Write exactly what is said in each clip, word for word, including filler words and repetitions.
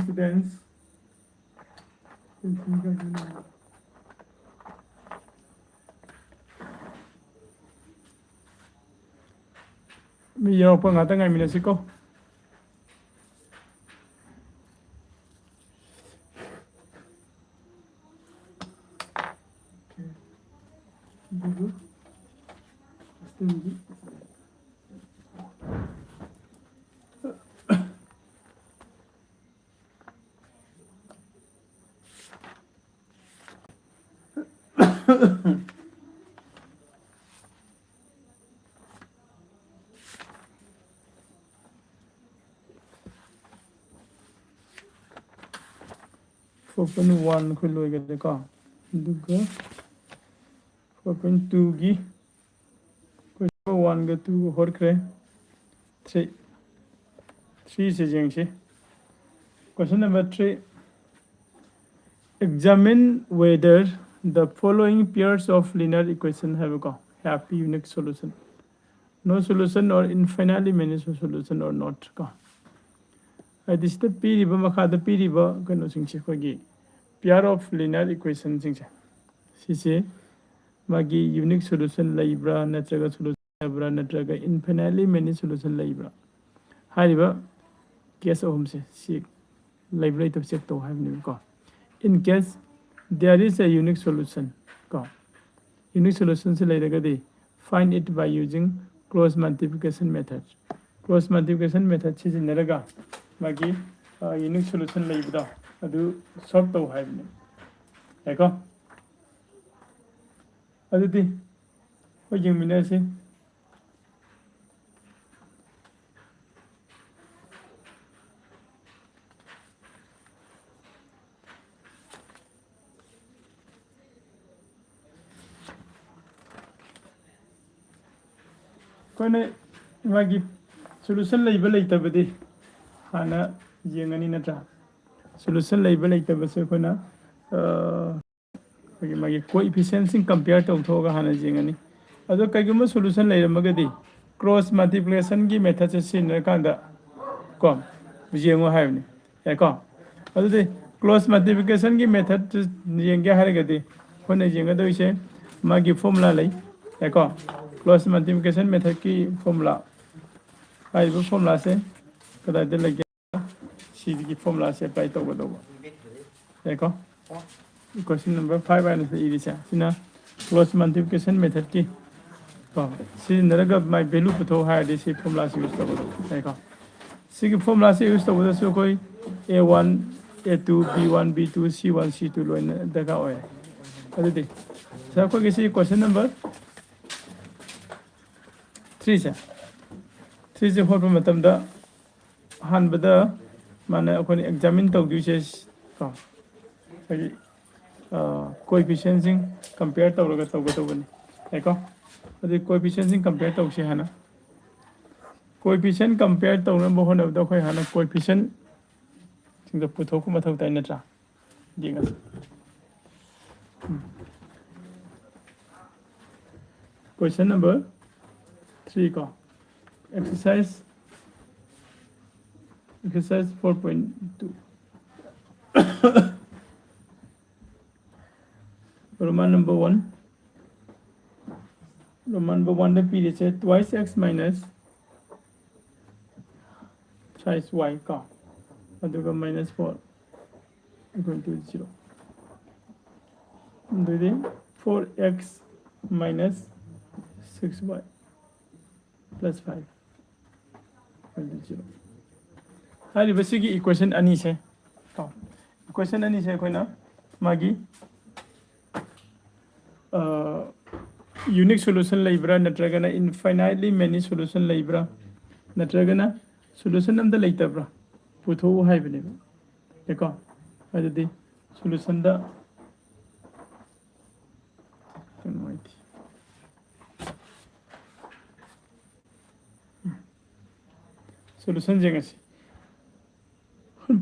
students. ꯃꯤ ꯌꯧꯔꯛꯄ ꯉꯥꯛꯇ ꯉꯥꯏꯃꯤꯟꯅꯁꯤꯀꯣ꯫ Four point one ꯑꯩꯈꯣꯏ ꯂꯣꯏꯈ꯭ꯔꯦꯀꯣ꯫ ꯑꯗꯨꯒ four point twoꯒꯤ question number oneꯒ twoꯒ ꯍꯣꯠꯈ꯭ꯔꯦ꯫ Three, threeꯁꯦ ꯌꯦꯡꯁꯤ꯫ Question number three, examine whether the following pairs of linear equation ꯍꯥꯏꯕꯀꯣ, have unique solution, no solution or infinitely many solution or not ꯀꯣ꯫ ꯍꯥꯏꯗꯤ ꯁꯤꯗ ꯄꯤꯔꯤꯕ, ꯃꯈꯥꯗ ꯄꯤꯔꯤꯕ ꯀꯩꯅꯣꯁꯤꯡꯁꯦ, ꯑꯩꯈꯣꯏꯒꯤ pair of linear equationꯁꯤꯡꯁꯦ, ꯁꯤꯁꯦ ꯃꯥꯒꯤ unique solution ꯂꯩꯕ꯭ꯔꯥ, ꯅꯠꯇ꯭ꯔꯒ solution ꯂꯩꯕ꯭ꯔꯥ, ꯅꯠꯇ꯭ꯔꯒ infinitely many solution ꯂꯩꯕ꯭ꯔꯥ? ꯍꯥꯏꯔꯤꯕ case ꯑꯍꯨꯝꯁꯦ ꯁꯤ ꯂꯩꯕ꯭ꯔꯥ ꯂꯩꯇꯕ check ꯇꯧ ꯍꯥꯏꯕꯅꯦꯕꯀꯣ꯫ In case there is a unique solution ꯀꯣ, unique solutionꯁꯦ ꯂꯩꯔꯒꯗꯤ, find it by using cross multiplication method. Cross multiplication method ꯁꯤꯖꯤꯟꯅꯔꯒ ꯃꯥꯒꯤ, ꯑ, unique solution ꯂꯩꯕꯗꯣ ꯑꯗꯨ solve ꯇꯧ ꯍꯥꯏꯕꯅꯦ꯫ ꯌꯥꯏꯀꯣ? ꯑꯗꯨꯗꯤ ꯑꯩꯈꯣꯏ ꯌꯦꯡꯃꯤꯟꯅꯔꯁꯤ꯫ ꯑꯩꯈꯣꯏꯅ ꯃꯥꯒꯤ solution ꯂꯩꯕ ꯂꯩꯇꯕꯗꯤ ꯍꯥꯟꯅ ꯌꯦꯡꯉꯅꯤ, ꯅꯠꯇ꯭ꯔꯥ? Solution ꯂꯩꯕ ꯂꯩꯇꯕꯁꯦ ꯑꯩꯈꯣꯏꯅ, ꯑ, ꯑꯩꯈꯣꯏꯒꯤ ꯃꯥꯒꯤ coefficientꯁꯤꯡ compare ꯇꯧꯊꯣꯛꯑꯒ ꯍꯥꯟꯅ ꯌꯦꯡꯉꯅꯤ꯫ ꯑꯗꯣ ꯀꯩꯒꯨꯝꯕ solution ꯂꯩꯔꯝꯃꯒꯗꯤ, cross multiplicationꯒꯤ methodꯁꯦ ꯁꯤꯖꯤꯟꯅꯔꯀꯥꯟꯗ ꯀꯣ, ꯌꯦꯡꯉꯣ ꯍꯥꯏꯕꯅꯤ꯫ ꯌꯥꯏꯀꯣ? ꯑꯗꯨꯗꯤ ꯀ꯭ꯂꯣꯁ ꯃꯜꯇꯤꯄ꯭ꯂꯤꯀꯦꯁꯟꯒꯤ ꯃꯦꯊꯠ ꯌꯦꯡꯒꯦ ꯍꯥꯏꯔꯒꯗꯤ ꯑꯩꯈꯣꯏꯅ ꯌꯦꯡꯒꯗꯧꯔꯤꯁꯦ ꯃꯥꯒꯤ ꯐꯣꯔꯃꯨꯂꯥ ꯂꯩ꯫ ꯌꯥꯏꯀꯣ? ꯀ꯭ꯂꯣꯁ ꯃꯜꯇꯤꯄ꯭ꯂꯤꯀꯦꯁꯟ ꯃꯦꯊꯠꯀꯤ ꯐꯣꯔꯃꯨꯂꯥ ꯍꯥꯏꯔꯤꯕ ꯐꯣꯔꯃꯨꯂꯥꯁꯦ ꯀꯗꯥꯏꯗ ꯂꯩꯒꯦ? ꯁꯤꯒꯤ ꯐꯣꯔꯃꯨꯂꯥꯁꯦ ꯑꯦꯄ꯭ꯂꯥꯏ ꯇꯧꯒꯗꯧꯕ꯫ ꯌꯥꯏꯀꯣ? ꯏꯀ꯭ꯋꯦꯁꯟ ꯅꯝꯕꯔ ꯐꯥꯏꯚ ꯍꯥꯏꯅ ꯏꯔꯤꯁꯦ ꯁꯤꯅ ꯀ꯭ꯂꯣꯁ ꯃꯜꯇꯤꯄ꯭ꯂꯤꯀꯦꯁꯟ ꯃꯦꯊꯠꯀꯤ ꯀꯣ ꯁꯤꯖꯤꯟꯅꯔꯒ ꯃꯥꯏ ꯚꯦꯂꯨ ꯄꯨꯊꯣꯛ ꯍꯥꯏꯔꯗꯤ ꯁꯤ ꯐꯣꯔꯃꯨꯂꯥꯁꯤ ꯌꯨꯁ ꯇꯧꯒꯗꯧꯕ꯫ ꯌꯥꯏꯀꯣ? ꯁꯤꯒꯤ ꯐꯣꯔꯃꯨꯂꯥꯁꯤ ꯌꯨꯁ ꯇꯧꯕꯗꯁꯨ ꯑꯩꯈꯣꯏ A one, A two, B one, B two, C one, C two ꯂꯣꯏꯅ ꯗꯔꯀꯥꯔ ꯑꯣꯏ꯫ ꯑꯗꯨꯗꯤ ꯁꯥꯔ, ꯑꯩꯈꯣꯏꯒꯤ ꯁꯤ ꯀ꯭ꯋꯦꯁꯟ ꯅꯝꯕꯔ ꯊ꯭ꯔꯤꯁꯦ, ꯊ꯭ꯔꯤꯁꯦ ꯍꯣꯠꯄ ꯃꯇꯝꯗ ꯑꯍꯥꯟꯕꯗ ꯃꯥꯅ ꯑꯩꯈꯣꯏꯅ ꯑꯦꯛꯖꯥꯃꯤꯟ ꯇꯧꯗꯣꯏꯁꯦ ꯀꯣ ꯉꯁꯥꯏꯒꯤ ꯀꯣꯏꯐꯤꯁꯤꯌꯦꯟꯁꯤꯡ ꯀꯝꯄꯤꯌꯔ ꯇꯧꯔꯒ ꯇꯧꯒꯗꯧꯕꯅꯤ꯫ ꯌꯥꯏꯀꯣ? ꯑꯗꯨꯗꯤ ꯀꯣꯏꯐꯤꯁꯤꯌꯦꯟꯁꯤꯡ ꯀꯝꯄꯤꯌꯔ ꯇꯧꯁꯦ ꯍꯥꯟꯅ꯫ ꯀꯣꯏꯐꯤꯁꯤꯌꯦꯟ ꯀꯝꯄꯤꯌꯔ ꯇꯧꯅꯕ ꯍꯣꯠꯅꯕꯗ ꯑꯩꯈꯣꯏ ꯍꯥꯟꯅ ꯀꯣꯏꯐꯤꯁꯤꯌꯦꯟꯁꯤꯡꯗꯣ ꯄꯨꯊꯣꯛꯄ ꯃꯊꯧ ꯇꯥꯏ, ꯅꯠꯇ꯭ꯔꯥ? ꯌꯦꯡꯉꯁꯤ꯫ ꯀ꯭ꯋꯦꯁꯟ ꯅꯝꯕꯔ ꯊ꯭ꯔꯤ ꯀꯣ, exercise, exercise four point two, Roman number one, Roman number one ꯗ ꯄꯤꯔꯤꯁꯦ twice x minus thrice y ꯀꯣ, ꯑꯗꯨꯒ minus four equal to zero꯫ ꯑꯗꯨꯗꯤ four x minus six y plus five equal to zero꯫ ꯍꯥꯏꯔꯤꯕ ꯁꯤꯒꯤ equation ꯑꯅꯤꯁꯦ ꯀꯣ, equation ꯑꯅꯤꯁꯦ ꯑꯩꯈꯣꯏꯅ ꯃꯥꯒꯤ ꯌꯨꯅꯤꯛ ꯁꯣꯂꯨꯁꯟ ꯂꯩꯕ꯭ꯔꯥ, ꯅꯠꯇ꯭ꯔꯒꯅ infinitely many solution ꯂꯩꯕ꯭ꯔꯥ, ꯅꯠꯇ꯭ꯔꯒꯅ ꯁꯣꯂꯨꯁꯟ ꯑꯝꯇ ꯂꯩꯇꯕ꯭ꯔꯥ ꯄꯨꯊꯣꯛꯎ ꯍꯥꯏꯕꯅꯦꯕ꯫ ꯌꯥꯏꯀꯣ? ꯑꯗꯨꯗꯤ ꯁꯣꯂꯨꯁꯟꯗ ꯀꯩꯅꯣ ꯍꯥꯏꯗꯤ ꯁꯣꯂꯨꯁꯟ ꯌꯦꯡꯉꯁꯤ꯫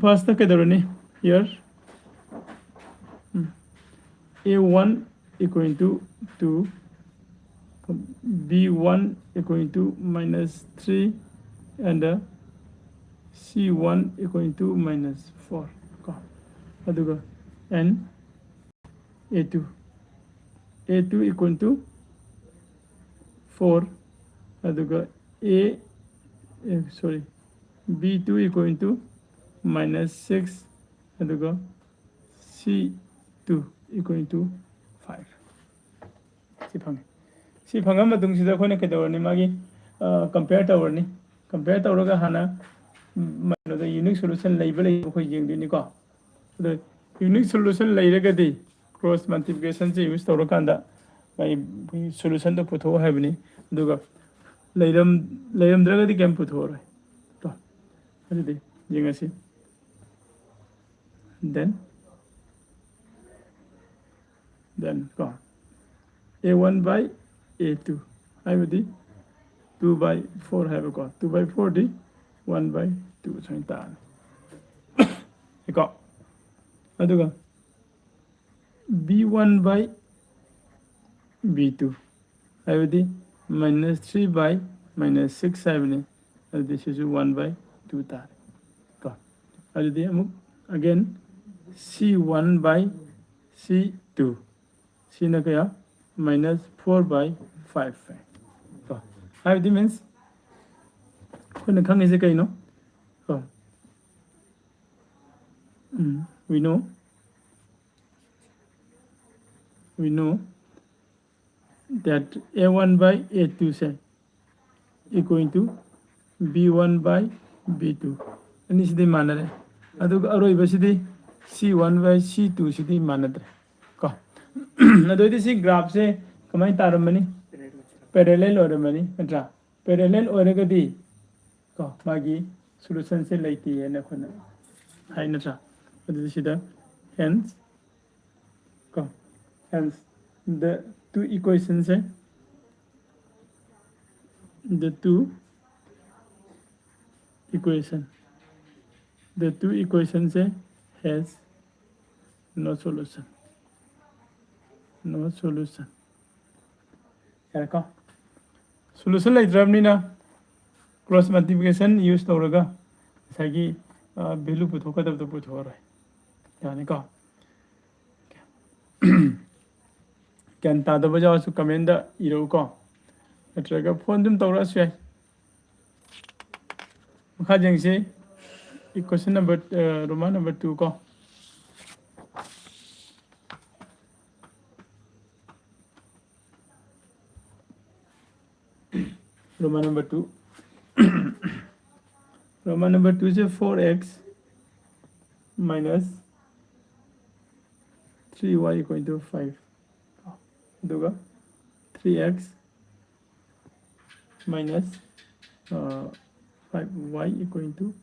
ꯐꯥꯔꯁꯇ ꯀꯩꯗꯧꯔꯅꯤ? Here, um, A one equal to two, B one equal to minus three, and, uh, C one equal to minus four ꯀꯣ, ꯑꯗꯨꯒ and A two, A two equal to four, ꯑꯗꯨꯒ A, sorry, B two equal to minus six, ꯑꯗꯨꯒ C two equal to five꯫ ꯁꯤ ꯐꯪꯉꯦ꯫ ꯁꯤ ꯐꯪꯉ ꯃꯇꯨꯡꯁꯤꯗ ꯑꯩꯈꯣꯏꯅ ꯀꯩꯗꯧꯔꯅꯤ? ꯃꯥꯒꯤ compare ꯇꯧꯔꯅꯤ꯫ Compare ꯇꯧꯔꯒ ꯍꯥꯟꯅ ꯀꯩꯅꯣꯗ unique solution ꯂꯩꯕ ꯂꯩꯕ ꯑꯩꯈꯣꯏ ꯌꯦꯡꯗꯣꯏꯅꯤꯀꯣ꯫ ꯑꯗꯣ unique solution ꯂꯩꯔꯒꯗꯤ cross multiplicationꯁꯦ use ꯇꯧꯔꯀꯥꯟꯗ ꯃꯥꯒꯤ solutionꯗꯣ ꯄꯨꯊꯣꯛꯑꯣ ꯍꯥꯏꯕꯅꯤ꯫ ꯑꯗꯨꯒ ꯂꯩꯔꯝ ꯂꯩꯔꯝꯗ꯭ꯔꯒꯗꯤ ꯀꯩꯝ ꯄꯨꯊꯣꯛꯑꯔꯣꯏ꯫ ꯀꯣ, ꯑꯗꯨꯗꯤ ꯌꯦꯡꯉꯁꯤ꯫ Then then ꯀꯣ, A one by A two ꯍꯥꯏꯕꯗꯤ two by four ꯍꯥꯏꯕꯀꯣ, two by fourꯗꯤ one by two ꯁꯨꯃꯥꯏꯅ ꯇꯥꯔꯅꯤ ꯀꯣ꯫ ꯑꯗꯨꯒ B one by B two ꯍꯥꯏꯕꯗꯤ minus three by minus six ꯍꯥꯏꯕꯅꯤ꯫ ꯑꯗꯨꯗꯤ ꯁꯤꯁꯨ one by two ꯇꯥꯔꯦ ꯀꯣ꯫ ꯑꯗꯨꯗꯤ ꯑꯃꯨꯛ again C one by C two, ꯁꯤꯅ ꯀꯌꯥ? Minus four by five ꯀꯣ꯫ ꯍꯥꯏꯕꯗꯤ means ꯑꯩꯈꯣꯏꯅ ꯈꯪꯉꯤꯁꯦ ꯀꯩꯅꯣ ꯀꯣ? ꯎꯝ, we know, we know that A one by A two say equal to B one by B two, ꯑꯅꯤꯁꯤꯗꯤ ꯃꯥꯟꯅꯔꯦ꯫ ꯑꯗꯨꯒ ꯑꯔꯣꯏꯕꯁꯤꯗꯤ C one by C two ꯁꯤꯗꯤ ꯃꯥꯟꯅꯗ꯭ꯔꯦ ꯀꯣ꯫ ꯑꯗꯨꯑꯣꯏꯗꯤ ꯁꯤ graphꯁꯦ ꯀꯃꯥꯏꯅ ꯇꯥꯔꯝꯃꯅꯤ? Parallel ꯑꯣꯏꯔꯝꯃꯅꯤ, ꯅꯠꯇ꯭ꯔꯥ? Parallel ꯑꯣꯏꯔꯒꯗꯤ ꯀꯣ, ꯃꯥꯒꯤ solutionꯁꯦ ꯂꯩꯇꯦ ꯍꯥꯏꯅ ꯑꯩꯈꯣꯏꯅ ꯍꯥꯏ, ꯅꯠꯇ꯭ꯔꯥ? ꯑꯗꯨꯗꯤ ꯁꯤꯗ hence ꯀꯣ, hence the two equationꯁꯦ, the two equation, the two equationꯁꯦ has no solution, no solution꯫ ꯌꯥꯔꯦꯀꯣ? Solution ꯂꯩꯇ꯭ꯔꯕꯅꯤꯅ cross multiplication use ꯇꯧꯔꯒ ꯉꯁꯥꯏꯒꯤ ꯚꯦꯂꯨ ꯄꯨꯊꯣꯛꯀꯗꯕꯗꯣ ꯄꯨꯊꯣꯛꯑꯔꯣꯏ꯫ ꯌꯥꯅꯤꯀꯣ? ꯒ꯭ꯌꯥꯟ ꯇꯥꯗꯕ ꯌꯥꯎꯔꯁꯨ ꯀꯃꯦꯟꯗ ꯏꯔꯛꯎꯀꯣ, ꯅꯠꯇ꯭ꯔꯒ ꯐꯣꯟ ꯑꯗꯨꯝ ꯇꯧꯔꯛꯑꯁꯨ ꯌꯥꯏ꯫ ꯃꯈꯥ ꯌꯦꯡꯁꯤ, equation number, Roman number two ꯀꯣ꯫ Roman number two. Roman number two is four x minus three y equal to five. ꯑꯗꯨꯒ three x minus five y equal to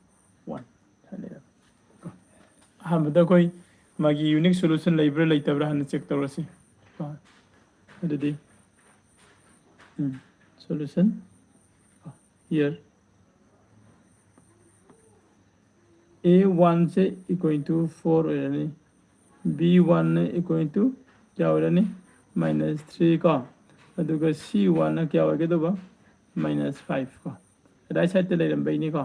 one ꯍꯥꯏꯅ ꯂꯩꯔꯝꯃꯤ꯫ ꯑꯍꯥꯟꯕꯗ ꯑꯩꯈꯣꯏ ꯃꯥꯒꯤ ꯌꯨꯅꯤꯛ ꯁꯣꯂꯨꯁꯟ ꯂꯩꯕ꯭ꯔꯥ ꯂꯩꯇꯕ꯭ꯔꯥ ꯍꯥꯟꯅ ꯆꯦꯛ ꯇꯧꯔꯁꯤ꯫ ꯑꯗꯨꯗꯤ solution here a one say equal to four ꯑꯣꯏꯔꯅꯤ, b one ꯅ equal to ꯀꯌꯥ ꯑꯣꯏꯔꯅꯤ? Minus three ꯀꯣ꯫ ꯑꯗꯨꯒ c one ꯅ ꯀꯌꯥ ꯑꯣꯏꯒꯗꯧꯕ? Minus five ꯀꯣ꯫ ꯔꯥꯏꯠ ꯁꯥꯏꯗꯇ ꯂꯩꯔꯝꯕꯩꯅꯤꯀꯣ꯫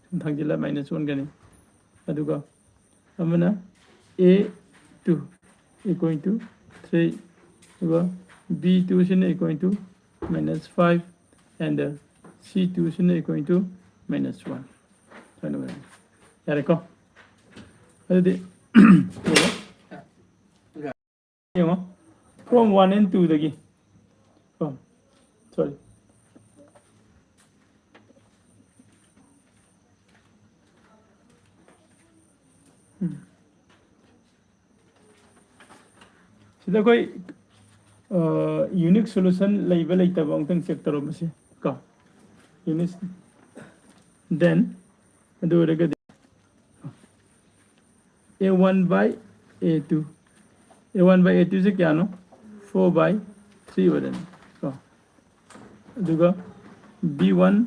ꯁꯨꯝ ꯊꯥꯡꯖꯤꯜꯂ ꯃꯥꯏꯅꯁ ꯑꯣꯟꯒꯅꯤ꯫ ꯑꯗꯨꯒ ꯑꯃꯅ a two equal to three, ꯑꯗꯨꯒ b two ꯁꯤꯅ equal to minus five and c two ꯁꯤꯅ equal to minus one꯫ ꯌꯥꯔꯦꯀꯣ? ꯑꯗꯨꯗꯤ ꯌꯦꯡꯉꯣ, from one and two ꯗꯒꯤ, from, sorry, ꯎꯝ꯫ ꯁꯤꯗ ꯑꯩꯈꯣꯏ ꯌꯨꯅꯤꯛ ꯁꯣꯂꯨꯁꯟ ꯂꯩꯕ ꯂꯩꯇꯕ ꯑꯃꯨꯛꯇꯪ ꯆꯦꯛ ꯇꯧꯔꯝꯕꯁꯤ ꯀꯣ꯫ ꯌꯨꯅꯤꯛ, then ꯑꯗꯨ ꯑꯣꯏꯔꯒꯗꯤ a one by a two, a one by a two ꯁꯦ ꯀꯌꯥꯅꯣ? Four by three ꯑꯣꯏꯔꯅꯤ ꯀꯣ꯫ ꯑꯗꯨꯒ b one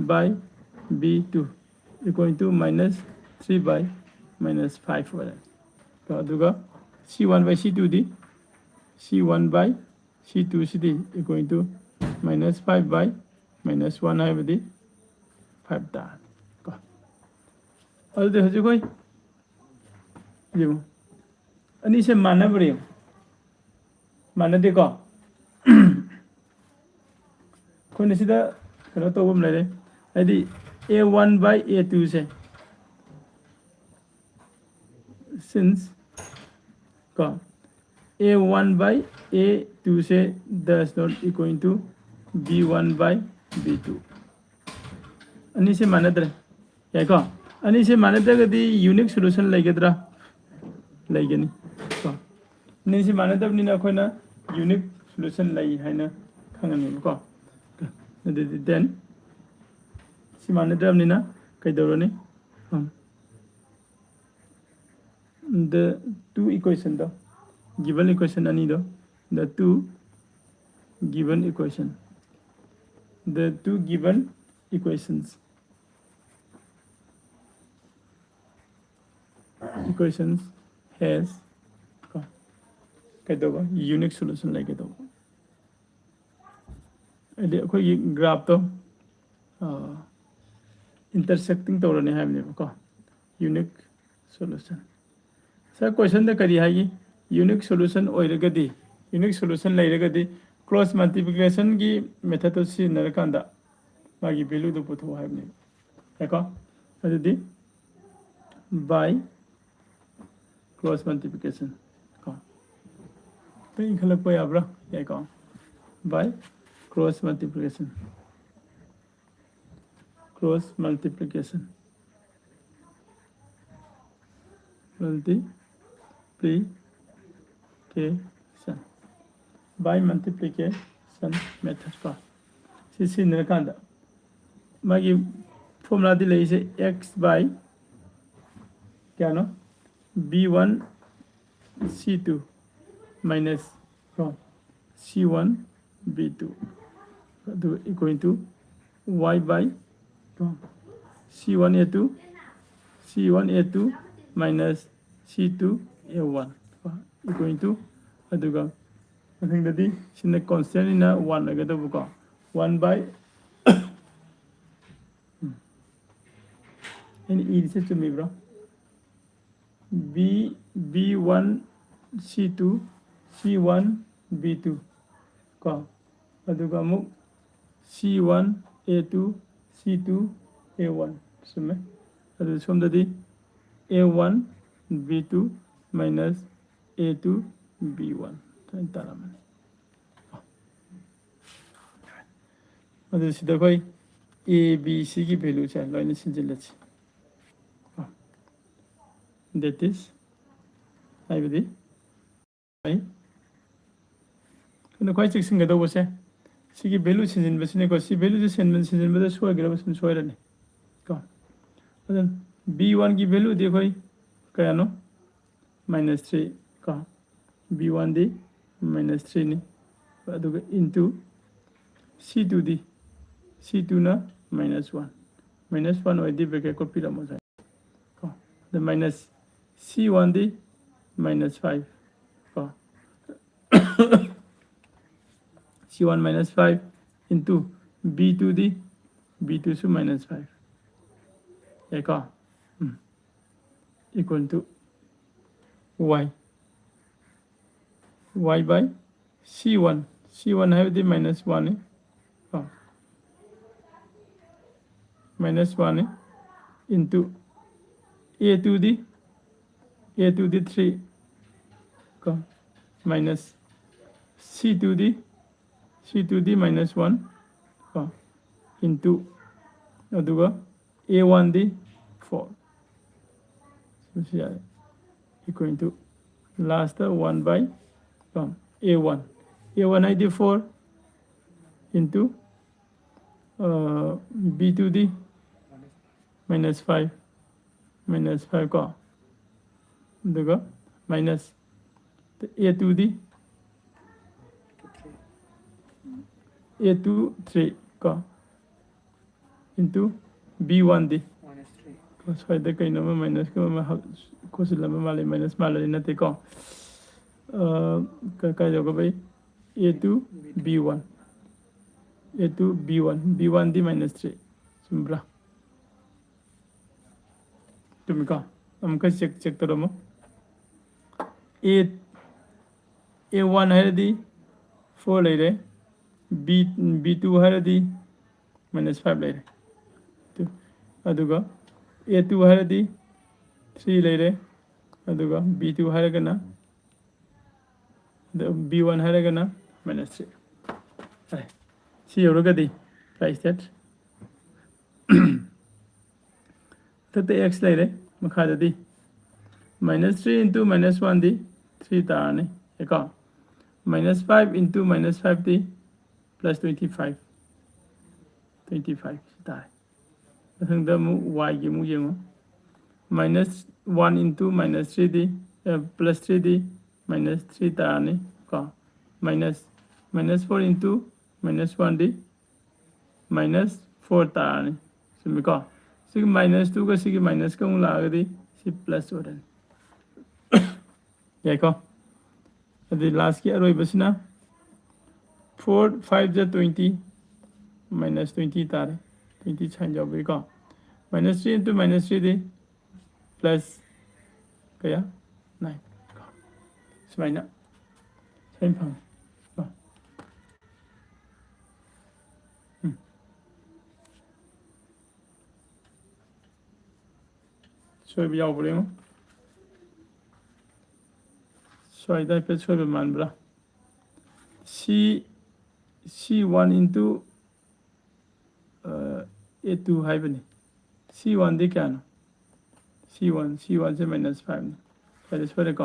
by b two equal to minus three by minus five ꯑꯣꯏꯔꯅꯤ ꯀꯣ꯫ ꯑꯗꯨꯒ c one by c two D, c one by c two CD equal to minus five by minus one ꯍꯥꯏꯕꯗꯤ five ꯇꯥꯔꯅꯤ ꯀꯣ꯫ ꯑꯗꯨꯗꯤ ꯍꯧꯖꯤꯛ ꯑꯩꯈꯣꯏ ꯌꯦꯡꯉꯨ, ꯑꯅꯤꯁꯦ ꯃꯥꯟꯅꯕ꯭ꯔꯥ ꯌꯦꯡꯉꯨ꯫ ꯃꯥꯟꯅꯗꯦꯀꯣ? ꯑꯩꯈꯣꯏꯅ ꯁꯤꯗ ꯀꯩꯅꯣ ꯇꯧꯕ ꯑꯃ ꯂꯩꯔꯦ, ꯍꯥꯏꯗꯤ a one by a two say, since ꯀꯣ, a one by a two say does not equal to b one by b two꯫ ꯑꯅꯤꯁꯦ ꯃꯥꯟꯅꯗ꯭ꯔꯦ꯫ ꯌꯥꯏꯀꯣ? ꯑꯅꯤꯁꯦ ꯃꯥꯟꯅꯗ꯭ꯔꯒꯗꯤ unique solution ꯂꯩꯒꯗ꯭ꯔꯥ? ꯂꯩꯒꯅꯤ ꯀꯣ꯫ ꯑꯅꯤꯁꯦ ꯃꯥꯟꯅꯗꯕꯅꯤꯅ ꯑꯩꯈꯣꯏꯅ unique solution ꯂꯩ ꯍꯥꯏꯅ ꯈꯪꯉꯅꯦꯕꯀꯣ꯫ ꯑꯗꯨꯗꯤ then ꯁꯤ ꯃꯥꯟꯅꯗ꯭ꯔꯕꯅꯤꯅ ꯀꯩꯗꯧꯔꯅꯤ? ꯎꯝ꯫ The two equation ꯗꯣ, given equation ꯑꯅꯤꯗꯣ, the two given equation, the two given equations, equations has ꯀꯣ, ꯀꯩꯗꯧꯕ? Unique solution ꯂꯩꯒꯗꯧꯕ꯫ ꯍꯥꯏꯗꯤ ꯑꯩꯈꯣꯏꯒꯤ graphꯇꯣ intersecting ꯇꯧꯔꯅꯤ ꯍꯥꯏꯕꯅꯦꯕꯀꯣ꯫ Unique solution꯫ Sir, questionꯗ ꯀꯔꯤ ꯍꯥꯏꯒꯦ? Unique solution ꯑꯣꯏꯔꯒꯗꯤ, unique solution ꯂꯩꯔꯒꯗꯤ cross multiplicationꯒꯤ methodꯇꯣ ꯁꯤꯖꯤꯟꯅꯔꯀꯥꯟꯗ ꯃꯥꯒꯤ valueꯗꯣ ꯄꯨꯊꯣꯛꯑꯣ ꯍꯥꯏꯕꯅꯦꯕ꯫ ꯌꯥꯏꯀꯣ? ꯑꯗꯨꯗꯤ by cross multiplication ꯀꯣ꯫ ꯑꯇꯩ ꯏꯟꯈꯠꯂꯛꯄ ꯌꯥꯕ꯭ꯔꯥ? ꯌꯥꯏꯀꯣ? By cross multiplication꯫ Cross multiplication, multiplication, by multiplication method ꯀꯣ꯫ ꯁꯤ ꯁꯤꯖꯤꯟꯅꯔꯀꯥꯟꯗ ꯃꯥꯒꯤ formulaꯗꯤ ꯂꯩꯔꯤꯁꯦ, x by ꯀꯌꯥꯅꯣ? b one c two minus ꯀꯣ, c one b two, ꯑꯗꯨ equal to y by ꯀꯣ, c one a two, c one a two minus c two a one ꯀꯣ, equal to, ꯑꯗꯨꯒ ꯃꯊꯪꯗꯗꯤ ꯁꯤꯅ constantꯅꯤꯅ one ꯑꯣꯏꯒꯗꯧꯕꯀꯣ, one by ꯎꯝ꯫ ꯑꯩꯅ ꯏꯔꯤꯁꯦ ꯆꯨꯝꯃꯤꯕ꯭ꯔꯣ? B, B one, C two, C one, B two, ꯀꯣ, ꯑꯗꯨꯒ ꯑꯃꯨꯛ C one, A two, C two, A one꯫ ꯆꯨꯝꯃꯦ꯫ ꯑꯗꯨ ꯁꯣꯝꯗꯗꯤ A one, B two minus A two, B one ဆိုပြီး ꯇꯥꯔꯝꯃꯅꯤ꯫ ꯑꯗꯨ ꯁꯤꯗ ꯑꯩꯈꯣꯏ A, B, C ꯒꯤ value ꯁꯦ ꯂꯣꯏꯅ ꯁꯤꯟꯖꯤꯜꯂꯁꯤ꯫ That is, ꯍꯥꯏꯕꯗꯤ, ꯑꯩꯈꯣꯏꯅ ꯈ꯭ꯋꯥꯏ ꯆꯦꯛꯁꯤꯟꯒꯗꯧꯕꯁꯦ, ꯁꯤꯒꯤ value ꯁꯤꯟꯖꯤꯟꯕꯁꯤꯅꯤꯀꯣ꯫ ꯁꯤ value ꯁꯦ ꯁꯤꯟꯕ-, ꯁꯤꯟꯖꯤꯟꯕꯗ ꯁꯣꯏꯈ꯭ꯔꯕ ꯁꯨꯝ ꯁꯣꯏꯔꯅꯤ ꯀꯣ꯫ ꯑꯗꯨꯅ B one ꯒꯤ value ꯗꯤ ꯑꯩꯈꯣꯏ ꯀꯌꯥꯅꯣ? Minus three ꯀꯣ꯫ B one ꯗꯤ minus three ꯅꯤ꯫ ꯑꯗꯨꯒ into C two ꯗꯤ, C two ꯅ minus one꯫ Minus one ꯑꯣꯏꯔꯗꯤ bracket ꯀꯣꯠꯄꯤꯔꯝꯃꯣ ꯁ꯭ꯋꯥꯏ ꯀꯣ꯫ ꯑꯗ minus C one ꯗꯤ minus five ꯀꯣ꯫ C one minus five into B two ꯗꯤ, B two ꯁꯨ minus five꯫ ꯌꯥꯏꯀꯣ? ꯎꯝ꯫ Equal to Y, Y by C one꯫ C one ꯍꯥꯏꯕꯗꯤ minus one ꯅꯤ꯫ ꯀꯣ? Minus one ꯅꯤ into A two D, A two D three ꯀꯣ, minus C two ꯗꯤ, C two ꯗꯤ minus one ꯀꯣ, into, ꯑꯗꯨꯒ A one D four꯫ ꯁꯤ ꯌꯥꯔꯦ꯫ Equal to last one by, ꯀꯣ, A one꯫ A one ꯍꯥꯏꯗꯤ four into, ꯑ, B two ꯗꯤ minus five, minus five ꯀꯣ, ꯑꯗꯨꯒ minus A two D, A two three ꯀꯣ, into B one ꯗꯤ꯫ ꯁ꯭ꯋꯥꯏꯗ ꯀꯩꯅꯣꯝꯃ minus ꯀ ꯑꯃ ꯍꯥꯞ-, ꯈꯣꯠꯆꯤꯜꯂꯝꯕ ꯃꯥꯜꯂꯦ, minus ꯃꯥꯜꯂꯗꯤ ꯅꯠꯇꯦꯀꯣ꯫ ꯑ, ꯀ-, ꯀꯥꯏ ꯌꯧꯒꯕꯩ? A two B one꯫ A two B one, B one D minus three꯫ ꯆꯨꯝꯕ꯭ꯔꯥ? ꯆꯨꯝꯃꯤꯀꯣ? ꯑꯃꯨꯛꯀ ꯆꯦꯛ ꯆꯦꯛ ꯇꯧꯔꯝꯃꯣ꯫ ꯑꯦ ꯑꯦ ꯋꯥꯟ ꯍꯥꯏꯔꯗꯤ ꯐꯣꯔ ꯂꯩꯔꯦ, ꯕꯤ ꯕꯤ ꯇꯨ ꯍꯥꯏꯔꯗꯤ ꯃꯥꯏꯅꯁ ꯐꯥꯏꯚ ꯂꯩꯔꯦ꯫ ꯇꯨ, ꯑꯗꯨꯒ ꯑꯦ ꯇꯨ ꯍꯥꯏꯔꯗꯤ ꯊ꯭ꯔꯤ ꯂꯩꯔꯦ, ꯑꯗꯨꯒ ꯕꯤ ꯇꯨ ꯍꯥꯏꯔꯒꯅ ꯑꯗ ꯕꯤ ꯋꯥꯟ ꯍꯥꯏꯔꯒꯅ ꯃꯥꯏꯅꯁ ꯊ꯭ꯔꯤ꯫ ꯐꯔꯦ, ꯁꯤ ꯌꯧꯔꯒꯗꯤ ꯄ꯭ꯔꯥꯏꯁ ꯗꯦꯠ ꯃꯊꯛꯇ ꯑꯦꯛꯁ ꯂꯩꯔꯦ, ꯃꯈꯥꯗꯗꯤ ꯃꯥꯏꯅꯁ ꯊ꯭ꯔꯤ ꯏꯟꯇꯨ ꯃꯥꯏꯅꯁ ꯋꯥꯟꯗꯤ ꯊ꯭ꯔꯤ ꯇꯥꯔꯅꯤ ꯀꯣ꯫ ꯃꯥꯏꯅꯁ ꯐꯥꯏꯚ ꯏꯟꯇꯨ ꯃꯥꯏꯅꯁ ꯐꯥꯏꯚꯇꯤ plus twenty five, twenty five ꯁꯤ ꯇꯥꯔꯦ꯫ ꯃꯊꯪꯗ ꯑꯃꯨꯛ ꯋꯥꯏꯒꯤ ꯑꯃꯨꯛ ꯌꯦꯡꯉꯨ꯫ ꯃꯥꯏꯅꯁ ꯋꯥꯟ ꯏꯟꯇꯨ ꯃꯥꯏꯅꯁ ꯊ꯭ꯔꯤꯗꯤ ꯄ꯭ꯂꯁ ꯊ꯭ꯔꯤꯗꯤ ꯃꯥꯏꯅꯁ ꯊ꯭ꯔꯤ ꯇꯥꯔꯅꯤ ꯀꯣ꯫ Minus minus four into minus ꯋꯥꯟꯗꯤ ꯃꯥꯏꯅꯁ ꯐꯣꯔ ꯇꯥꯔꯅꯤ꯫ ꯆꯨꯝꯃꯤꯀꯣ? ꯁꯤꯒꯤ ꯃꯥꯏꯅꯁ ꯇꯨꯒ ꯁꯤꯒꯤ ꯃꯥꯏꯅꯁꯀ ꯑꯃꯨꯛ ꯂꯥꯛꯑꯒꯗꯤ ꯁꯤ ꯄ꯭ꯂꯁ ꯑꯣꯏꯔꯅꯤ꯫ ꯌꯥꯏꯀꯣ? ꯑꯗꯨꯗꯤ ꯂꯥꯁꯀꯤ ꯑꯔꯣꯏꯕꯁꯤꯅ ꯐꯣꯔ ꯐꯥꯏꯚ ꯖ ꯇ꯭ꯋꯦꯟꯇꯤ, ꯃꯥꯏꯅꯁ ꯇ꯭ꯋꯦꯟꯇꯤ ꯇꯥꯔꯦ꯫ ꯇ꯭ꯋꯦꯟꯇꯤ ꯁꯥꯏꯟ ꯌꯥꯎꯕꯒꯤꯀꯣ꯫ ꯃꯥꯏꯅꯁ ꯊ꯭ꯔꯤ ꯏꯟꯇꯨ ꯃꯥꯏꯅꯁ ꯊ꯭ꯔꯤꯗꯤ ꯄ꯭ꯂꯁ ꯀꯌꯥ? ꯅꯥꯏꯟ꯫ ꯁꯨꯃꯥꯏꯅ ꯁꯨꯃꯥꯏꯅ ꯐꯪꯉꯦ꯫ ꯀꯣ? ꯎꯝ꯫ ꯁꯣꯏꯕ ꯌꯥꯎꯕ꯭ꯔꯥ ꯌꯦꯡꯉꯣ꯫ ꯁ꯭ꯋꯥꯏꯗ ꯍꯥꯏꯐꯦꯠ ꯁꯣꯏꯕ ꯃꯥꯟꯕ꯭ꯔꯥ? ꯁꯤ ꯁꯤ ꯋꯥꯟ ꯏꯟꯇꯨ ꯑꯦ ꯇꯨ ꯍꯥꯏꯕꯅꯤ꯫ ꯁꯤ ꯋꯥꯟꯗꯤ ꯀꯌꯥꯅꯣ? ꯁꯤ ꯋꯥꯟ, ꯁꯤ ꯋꯥꯟꯁꯦ ꯃꯥꯏꯅꯁ ꯐꯥꯏꯚꯅꯤ꯫ ꯁ꯭ꯋꯥꯏꯗ ꯁꯣꯏꯔꯦꯀꯣ?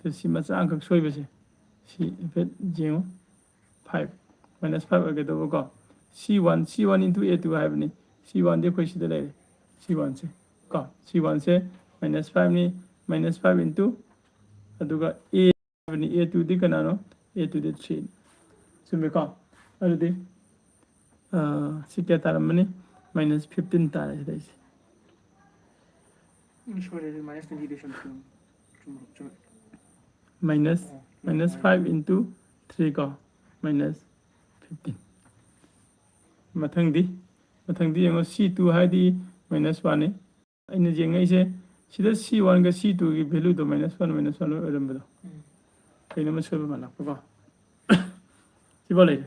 ꯑꯗꯨ ꯁꯤ ꯃꯆꯥ ꯑꯃꯈꯛ ꯁꯣꯏꯕꯁꯦ, ꯁꯤ ꯍꯥꯏꯐꯦꯠ ꯌꯦꯡꯉꯨ꯫ ꯐꯥꯏꯚ, ꯃꯥꯏꯅꯁ ꯐꯥꯏꯚ ꯑꯣꯏꯒꯗꯧꯕꯀꯣ꯫ ꯁꯤ ꯋꯥꯟ, ꯁꯤ ꯋꯥꯟ ꯏꯟꯇꯨ ꯑꯦ ꯇꯨ ꯍꯥꯏꯕꯅꯤ꯫ ꯁꯤ ꯋꯥꯟꯗꯤ ꯑꯩꯈꯣꯏ ꯁꯤꯗ ꯂꯩꯔꯦ꯫ ꯁꯤ ꯋꯥꯟꯁꯦ ꯀꯣ, ꯁꯤ ꯋꯥꯟꯁꯦ ꯃꯥꯏꯅꯁ ꯐꯥꯏꯚꯅꯤ꯫ ꯃꯥꯏꯅꯁ ꯐꯥꯏꯚ ꯏꯟꯇꯨ ꯑꯗꯨꯒ ꯑꯦ ꯍꯥꯏꯕꯅꯤ꯫ ꯑꯦ ꯇꯨꯗꯤ ꯀꯅꯥꯅꯣ? ꯑꯦ ꯇꯨꯗꯤ ꯊ꯭ꯔꯤꯅꯤ꯫ ꯆꯨꯝꯃꯤꯀꯣ? ꯑꯗꯨꯗꯤ ꯑꯥ, ꯁꯤ ꯀꯌꯥ ꯇꯥꯔꯝꯃꯅꯤ? ꯃꯥꯏꯅꯁ ꯐꯤꯐꯇꯤꯟ ꯇꯥꯔꯦ ꯁꯤꯗꯩꯁꯦ꯫ ꯎꯝ, ꯁꯣꯏꯔꯦ, ꯑꯗꯨ ꯃꯥꯏꯅꯁ ꯇ꯭ꯋꯦꯟꯇꯤꯗꯤ ꯁꯨꯝ ꯆꯨꯝ-, ꯆꯨꯝ-, ꯆꯨꯝ-, ꯃꯥꯏꯅꯁ, ꯑꯣ, minus minus. Five into three ꯀꯣ, ꯃꯥꯏꯅꯁ ꯐꯤꯐꯇꯤꯟ꯫ ꯃꯊꯪꯗꯤ, ꯃꯊꯪꯗꯤ ꯌꯦꯡꯉꯣ, ꯁꯤ ꯇꯨ ꯍꯥꯏꯗꯤ ꯃꯥꯏꯅꯁ ꯋꯥꯟꯅꯤ꯫ ꯑꯩꯅ ꯌꯦꯡꯉꯛꯏꯁꯦ ꯁꯤꯗ ꯁꯤ ꯋꯥꯟꯒ ꯁꯤ ꯇꯨꯒꯤ ꯚꯦꯂꯨꯗꯣ ꯃꯥꯏꯅꯁ ꯋꯥꯟ ꯃꯥꯏꯅꯁ ꯋꯥꯟ ꯂꯣꯏ ꯑꯣꯏꯔꯝꯕꯗꯣ, ꯀꯩꯅꯣꯝꯃ ꯁꯣꯏꯕ ꯃꯥꯜꯂꯛꯄꯀꯣ꯫ ꯁꯤꯐꯥꯎ ꯂꯩꯔꯦ꯫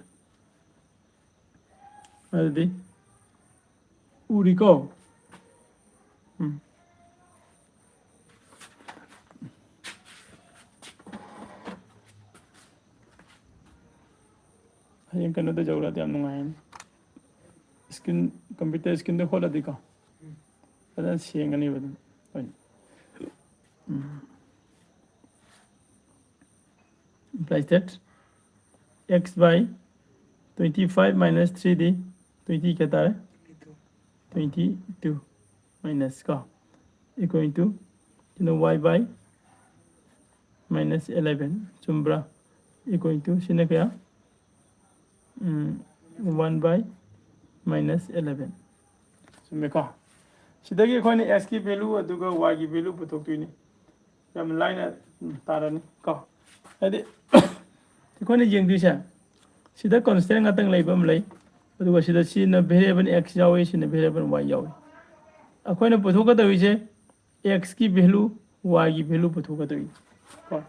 ꯑꯗꯨꯗꯤ ꯎꯔꯤꯀꯣ? ꯎꯝ꯫ ꯍꯌꯦꯡ ꯀꯩꯅꯣꯗ ꯌꯧꯔꯗꯤ ꯌꯥꯝ ꯅꯨꯡꯉꯥꯏꯔꯅꯤ꯫ ꯁ꯭ꯀ꯭ꯔꯤꯟ, ꯀꯝꯄ꯭ꯌꯨꯇꯔ ꯁ꯭ꯀ꯭ꯔꯤꯟꯗ ꯍꯣꯠꯂꯗꯤꯀꯣ, ꯐꯖꯅ ꯁꯦꯡꯒꯅꯦꯕ ꯑꯗꯨꯝ ꯑꯩꯈꯣꯏꯅ꯫ ꯎꯝ꯫ Implies that x by twenty five minus three d, twenty ꯀꯌꯥ ꯇꯥꯔꯦ? Twenty two minus ꯀꯣ, equal to, ꯀꯩꯅꯣ, y by minus eleven, ꯆꯨꯝꯕ꯭ꯔꯥ? Equal to, ꯁꯤꯅ ꯀꯌꯥ? ꯎꯝ, one by minus eleven꯫ ꯆꯨꯝꯃꯦꯀꯣ? ꯁꯤꯗꯒꯤ ꯑꯩꯈꯣꯏꯅ x ꯀꯤ value ꯑꯗꯨꯒ y ꯒꯤ value ꯄꯨꯊꯣꯛꯇꯣꯏꯅꯤ꯫ ꯌꯥꯝ ꯂꯥꯏꯅ, ꯎꯝ, ꯇꯥꯔꯅꯤ ꯀꯣ꯫ ꯍꯥꯏꯗꯤ, ꯑꯩꯈꯣꯏꯅ ꯌꯦꯡꯗꯣꯏꯁꯦ, ꯁꯤꯗ constant ꯉꯥꯛꯇꯪ ꯂꯩꯕ ꯑꯃ ꯂꯩ, ꯑꯗꯨꯒ ꯁꯤꯗ ꯁꯤꯅ variable x ꯌꯥꯎꯏ, ꯁꯤꯅ variable y ꯌꯥꯎꯏ꯫ ꯑꯩꯈꯣꯏꯅ ꯄꯨꯊꯣꯛꯀꯗꯧꯔꯤꯁꯦ x ꯀꯤ value, y ꯒꯤ value ꯄꯨꯊꯣꯛꯀꯗꯧꯔꯤꯅꯤ ꯀꯣ꯫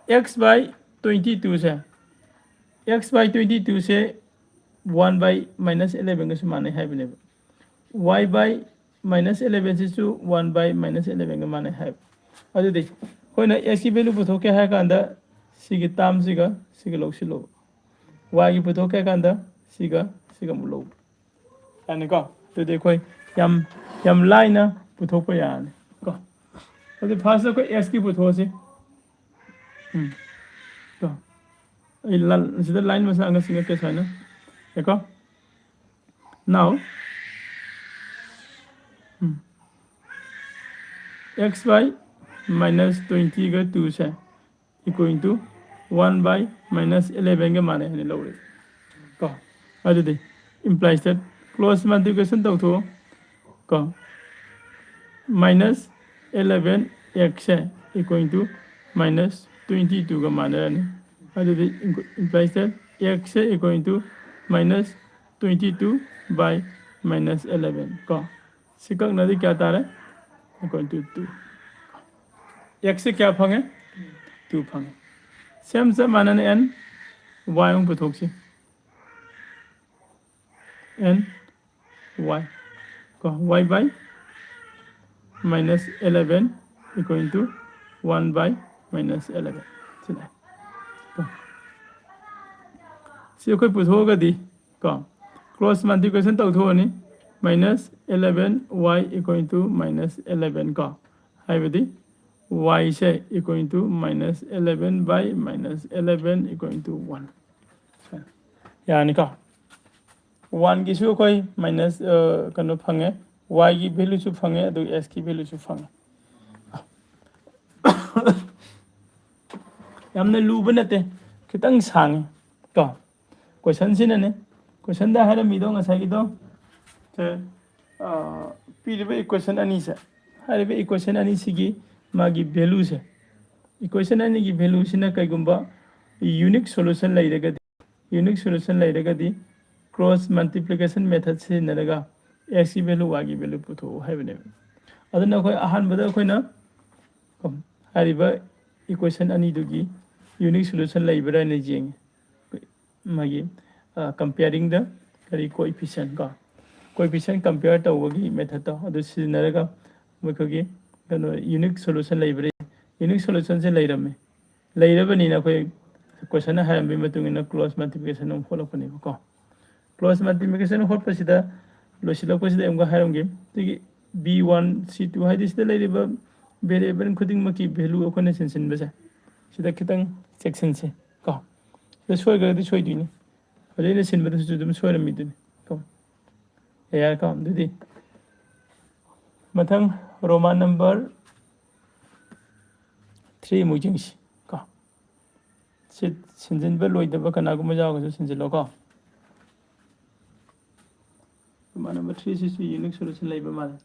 X by twenty two say, x by twenty two say one by minus eleven ꯒꯁꯨ ꯃꯥꯟꯅꯩ ꯍꯥꯏꯕꯅꯦꯕ꯫ Y by minus eleven ꯁꯤꯁꯨ one by minus eleven ꯒ ꯃꯥꯟꯅꯩ ꯍꯥꯏꯕ꯫ ꯑꯗꯨꯗꯤ ꯑꯩꯈꯣꯏꯅ x ꯀꯤ value ꯄꯨꯊꯣꯛꯀꯦ ꯍꯥꯏꯔ ꯀꯥꯟꯗ ꯁꯤꯒꯤ term ꯁꯤꯒ ꯁꯤꯒ ꯂꯧꯁꯤꯜꯂꯣꯕ꯫ Y ꯒꯤ ꯄꯨꯊꯣꯛꯀꯦ ꯍꯥꯏ ꯀꯥꯟꯗ ꯁꯤꯒ ꯁꯤꯒ ꯑꯃꯨꯛ ꯂꯧꯕ꯫ ꯌꯥꯅꯤꯀꯣ? ꯑꯗꯨꯗꯤ ꯑꯩꯈꯣꯏ ꯌꯥꯝ, ꯌꯥꯝ ꯂꯥꯏꯅ ꯄꯨꯊꯣꯛꯄ ꯌꯥꯔꯅꯤ ꯀꯣ꯫ ꯑꯗꯨꯗꯤ first ꯑꯩꯈꯣꯏ x ꯀꯤ ꯄꯨꯊꯣꯛꯑꯁꯤ꯫ ꯎꯝ꯫ ꯀꯣ꯫ ꯑꯩ ꯂ-, ꯁꯤꯗ line ꯃꯆꯥ ꯑꯃ ꯁꯤꯡꯉꯛꯀꯦ ꯁꯨꯃꯥꯏꯅ꯫ ꯌꯥꯀꯣ? Now, um, x by minus twenty ꯒ two say equal to one by minus eleven ꯒ ꯃꯥꯟꯅꯩ ꯍꯥꯏꯅ ꯂꯧꯔꯦ ꯀꯣ꯫ ꯑꯗꯨꯗꯤ implies that, close multiplication ꯇꯧꯊꯣꯛꯑꯣ ꯀꯣ꯫ Minus eleven x say equal to minus twenty two ꯒ ꯃꯥꯟꯅꯔꯅꯤ꯫ ꯑꯗꯨꯗꯤ implies that x say equal to minus twenty two by minus eleven ꯀꯣ, ꯁꯤ ꯀꯛꯅꯗꯤ ꯀꯌꯥ ꯇꯥꯔꯦ? Equal to two꯫ X ꯁꯦ ꯀꯌꯥ ꯐꯪꯉꯦ? Two ꯐꯪꯉꯦ꯫ Same ꯆꯞ ꯃꯥꯟꯅꯅ n, y ꯑꯃꯨꯛ ꯄꯨꯊꯣꯛꯁꯤ꯫ N, y ꯀꯣ, y by minus eleven equal to one by minus eleven ꯁꯤꯅ ꯀꯣ꯫ ꯁꯤ ꯑꯩꯈꯣꯏ ꯄꯨꯊꯣꯛꯑꯒꯗꯤ ꯀꯣ, cross multiplication ꯇꯧꯊꯣꯛꯑꯅꯤ꯫ Minus eleven y equal to minus eleven ꯀꯣ, ꯍꯥꯏꯕꯗꯤ y say equal to minus eleven by minus eleven equal to one꯫ ꯌꯥꯔꯅꯤꯀꯣ? One ꯒꯤꯁꯨ ꯑꯩꯈꯣꯏ minus, ꯑ, ꯀꯩꯅꯣ ꯐꯪꯉꯦ, y ꯒꯤ value ꯁꯨ ꯐꯪꯉꯦ, ꯑꯗꯨꯒ x ꯀꯤ value ꯁꯨ ꯐꯪꯉꯦ꯫ ꯌꯥꯝꯅ ꯂꯨꯕ ꯅꯠꯇꯦ, ꯈꯤꯇꯪ ꯁꯥꯡꯉꯤ ꯀꯣ꯫ Question ꯁꯤꯅꯅꯦ, question ꯗ ꯍꯥꯏꯔꯝꯃꯤꯗꯣ ꯉꯁꯥꯏꯒꯤꯗꯣ, ꯁꯦ, ꯑ, ꯄꯤꯔꯤꯕ equation ꯑꯅꯤꯁꯦ, ꯍꯥꯏꯔꯤꯕ equation ꯑꯅꯤꯁꯤꯒꯤ ꯃꯥꯒꯤ value ꯁꯦ, equation ꯑꯅꯤꯒꯤ value ꯁꯤꯅ ꯀꯩꯒꯨꯝꯕ unique solution ꯂꯩꯔꯒꯗꯤ, unique solution ꯂꯩꯔꯒꯗꯤ cross multiplication method ꯁꯤꯖꯤꯟꯅꯔꯒ x ꯀꯤ value, y ꯒꯤ value ꯄꯨꯊꯣꯛꯎ ꯍꯥꯏꯕꯅꯦꯕ꯫ ꯑꯗꯨꯅ ꯑꯩꯈꯣꯏ ꯑꯍꯥꯟꯕꯗ ꯑꯩꯈꯣꯏꯅ ꯍꯥꯏꯔꯤꯕ equation ꯑꯅꯤꯗꯨꯒꯤ unique solution ꯂꯩꯕ꯭ꯔꯥ ꯍꯥꯏꯅ ꯌꯦꯡꯉꯤ꯫ ꯃꯥꯒꯤ, ꯑ, comparing the ꯀꯔꯤ coefficient ꯀꯣ, coefficient compare ꯇꯧꯕꯒꯤ method ꯇꯣ ꯑꯗꯨ ꯁꯤꯖꯤꯟꯅꯔꯒ ꯃꯈꯣꯏꯒꯤ ꯀꯩꯅꯣ unique solution ꯂꯩꯕ꯭ꯔꯥ? Unique solution ꯁꯦ ꯂꯩꯔꯝꯃꯦ꯫ ꯂꯩꯔꯕꯅꯤꯅ ꯑꯩꯈꯣꯏ question ꯅ ꯍꯥꯏꯔꯝꯕꯒꯤ ꯃꯇꯨꯡ ꯏꯟꯅ cross multiplication ꯑꯃꯨꯛ ꯍꯣꯠꯂꯛꯄꯅꯦꯕꯀꯣ꯫ Cross multiplication ꯍꯣꯠꯄꯁꯤꯗ ꯂꯣꯏꯁꯤꯜꯂꯛꯄꯁꯤꯗ ꯑꯃꯨꯛꯀ ꯍꯥꯏꯔꯝꯒꯦ꯫ ꯁꯤꯒꯤ B one C two ꯍꯥꯏꯗꯤ ꯁꯤꯗ ꯂꯩꯔꯤꯕ variable ꯈꯨꯗꯤꯡꯃꯛꯀꯤ value ꯑꯩꯈꯣꯏꯅ ꯁꯤꯟꯁꯤꯟꯕꯁꯦ, ꯁꯤꯗ ꯈꯤꯇꯪ ꯆꯦꯛꯁꯤꯟꯁꯦ ꯀꯣ꯫ ꯁꯤꯗ ꯁꯣꯏꯈ꯭ꯔꯒꯗꯤ ꯁꯣꯏꯗꯣꯏꯅꯤ꯫ ꯍꯧꯖꯤꯛ ꯑꯩꯅ ꯁꯤꯟꯕꯗꯁꯨ ꯑꯗꯨꯝ ꯁꯣꯏꯔꯝꯃꯤꯗꯨꯅꯤ ꯀꯣ꯫ ꯌꯥꯔꯦꯀꯣ? ꯑꯗꯨꯗꯤ ꯃꯊꯪ Roman number three ꯑꯃꯨꯛ ꯌꯦꯡꯁꯤ ꯀꯣ꯫ ꯁꯤ ꯁꯤꯟꯖꯤꯟꯕ ꯂꯣꯏꯗꯕ ꯀꯅꯥꯒꯨꯝꯕ ꯌꯥꯎꯔꯒꯁꯨ ꯁꯤꯟꯖꯤꯜꯂꯣꯀꯣ꯫ Roman number three ꯁꯤꯁꯨ unique solution ꯂꯩꯕ ꯃꯥꯜꯂꯦ꯫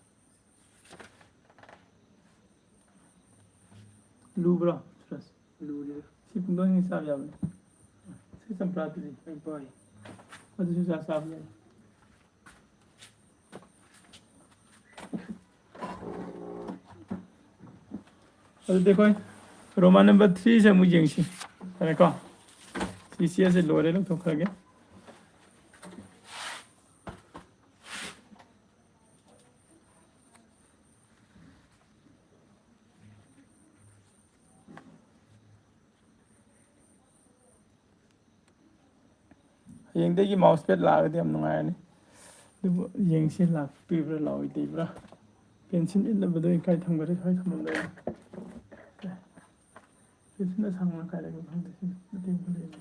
ꯂꯨꯕ꯭ꯔꯣ, ꯁꯨꯔꯖ? ꯂꯨꯗꯦ꯫ ꯁꯤ ꯄꯨꯡꯗꯣꯟ ꯍꯦꯛ ꯆꯥꯕ ꯌꯥꯕꯅꯤ꯫ ꯁꯤ ꯆꯝꯄ꯭ꯔꯥꯗꯨꯗꯤ? ꯑꯩ ꯄꯥꯏ꯫ ꯑꯗꯨꯁꯨ ꯆꯥ ꯆꯥꯕ ꯌꯥꯏ꯫ ꯑꯗꯨꯗꯤ ꯑꯩꯈꯣꯏ Roman number three ꯁꯦ ꯑꯃꯨꯛ ꯌꯦꯡꯁꯤ꯫ ꯐꯔꯦꯀꯣ? ꯁꯤ ꯁꯤ ꯑꯁꯦ ꯂꯣꯏꯔꯦ, ꯂꯧꯊꯣꯛꯈ꯭ꯔꯒꯦ꯫ ꯍꯌꯦꯡꯗꯒꯤ mouse pad ꯂꯥꯛꯑꯒꯗꯤ ꯌꯥꯝ ꯅꯨꯡꯉꯥꯏꯔꯅꯤ꯫ ꯑꯗꯨꯕꯨ ꯌꯦꯡꯁꯤ, ꯂꯥꯛꯄꯤꯕ꯭ꯔꯥ ꯂꯥꯛꯑꯣꯏꯗ꯭ꯔꯤꯕ꯭ꯔꯥ꯫ Pencil ꯏꯠꯅꯕꯗꯣ ꯑꯩ ꯀꯥꯏ ꯊꯝꯈ꯭ꯔꯦ? ꯁ꯭ꯋꯥꯏ ꯊꯝꯃꯝꯕ ꯌꯥꯏ꯫ Pencil ꯑꯁꯥꯡꯕꯅ ꯀꯥꯏ ꯂꯩꯕꯅꯣ ꯈꯪꯗꯦ꯫ ꯁꯤ ꯃꯇꯦꯡ ꯈꯔ ꯂꯩꯔꯦ꯫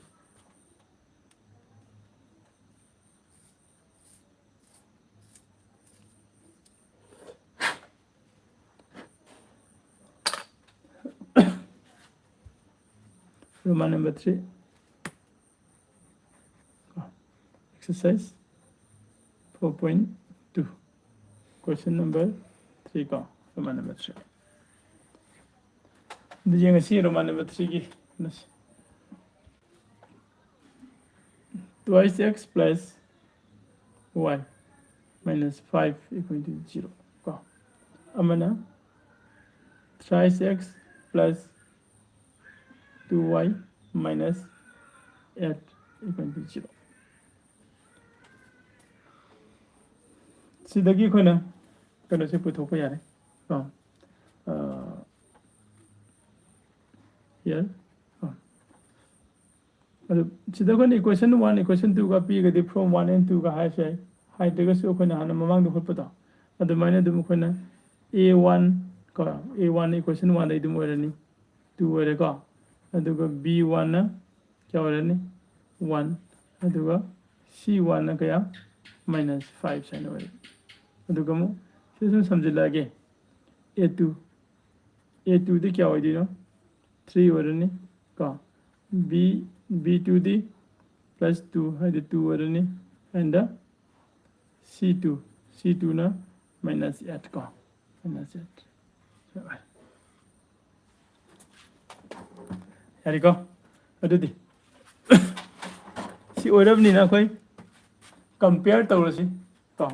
Roman number three. Exercise four point two. Question number three ꯀꯣ, Roman number three. ꯑꯗꯨ ꯌꯦꯡꯉꯁꯤ Roman number three ꯒꯤ꯫ Twice x plus y minus five equal to zero ꯀꯣ꯫ ꯑꯃꯅ thrice x plus two y minus eight equal to zero꯫ ꯁꯤꯗꯒꯤ ꯑꯩꯈꯣꯏꯅ ꯀꯩꯅꯣꯁꯦ ꯄꯨꯊꯣꯛꯄ ꯌꯥꯔꯦ ꯀꯣ꯫ ꯑ, here. ꯑ꯫ ꯑꯗꯨ ꯁꯤꯗ ꯑꯩꯈꯣꯏꯅ equation one, equation two ꯒ ꯄꯤꯔꯒꯗꯤ from one and two ꯒ ꯍꯥꯏꯔꯁꯨ ꯌꯥꯏ꯫ ꯍꯥꯏꯗ꯭ꯔꯒꯁꯨ ꯑꯩꯈꯣꯏꯅ ꯍꯥꯟꯅ ꯃꯃꯥꯡꯗ ꯍꯣꯠꯄꯗꯣ, ꯑꯗꯨꯃꯥꯏꯅ ꯑꯗꯨꯝ ꯑꯩꯈꯣꯏꯅ A one ꯀꯣ, A one equation one ꯗꯩ ꯑꯗꯨꯝ ꯑꯣꯏꯔꯅꯤ, two ꯑꯣꯏꯔꯦꯀꯣ꯫ ꯑꯗꯨꯒ B one ꯅ ꯀꯌꯥ ꯑꯣꯏꯔꯅꯤ? One꯫ ꯑꯗꯨꯒ C one ꯅ ꯀꯌꯥ? Minus five ꯁꯨꯃꯥꯏꯅ ꯑꯣꯏꯔꯦ꯫ ꯑꯗꯨꯒ ꯑꯃꯨꯛ ꯁꯤ ꯁꯨꯝ ꯁꯝꯖꯤꯜꯂꯛꯑꯒꯦ꯫ A two, A two ꯗꯤ ꯀꯌꯥ ꯑꯣꯏꯗꯣꯏꯅꯣ? Three ꯑꯣꯏꯔꯅꯤ ꯀꯣ꯫ B, B two ꯗꯤ plus two ꯍꯥꯏꯗꯤ two ꯑꯣꯏꯔꯅꯤ꯫ And C two, C two ꯅ minus eight ꯀꯣ꯫ Minus eight꯫ ꯌꯥꯔꯦꯀꯣ? ꯑꯗꯨꯗꯤ ꯁꯤ ꯑꯣꯏꯔꯕꯅꯤꯅ ꯑꯩꯈꯣꯏ compare ꯇꯧꯔꯁꯤ ꯀꯣ꯫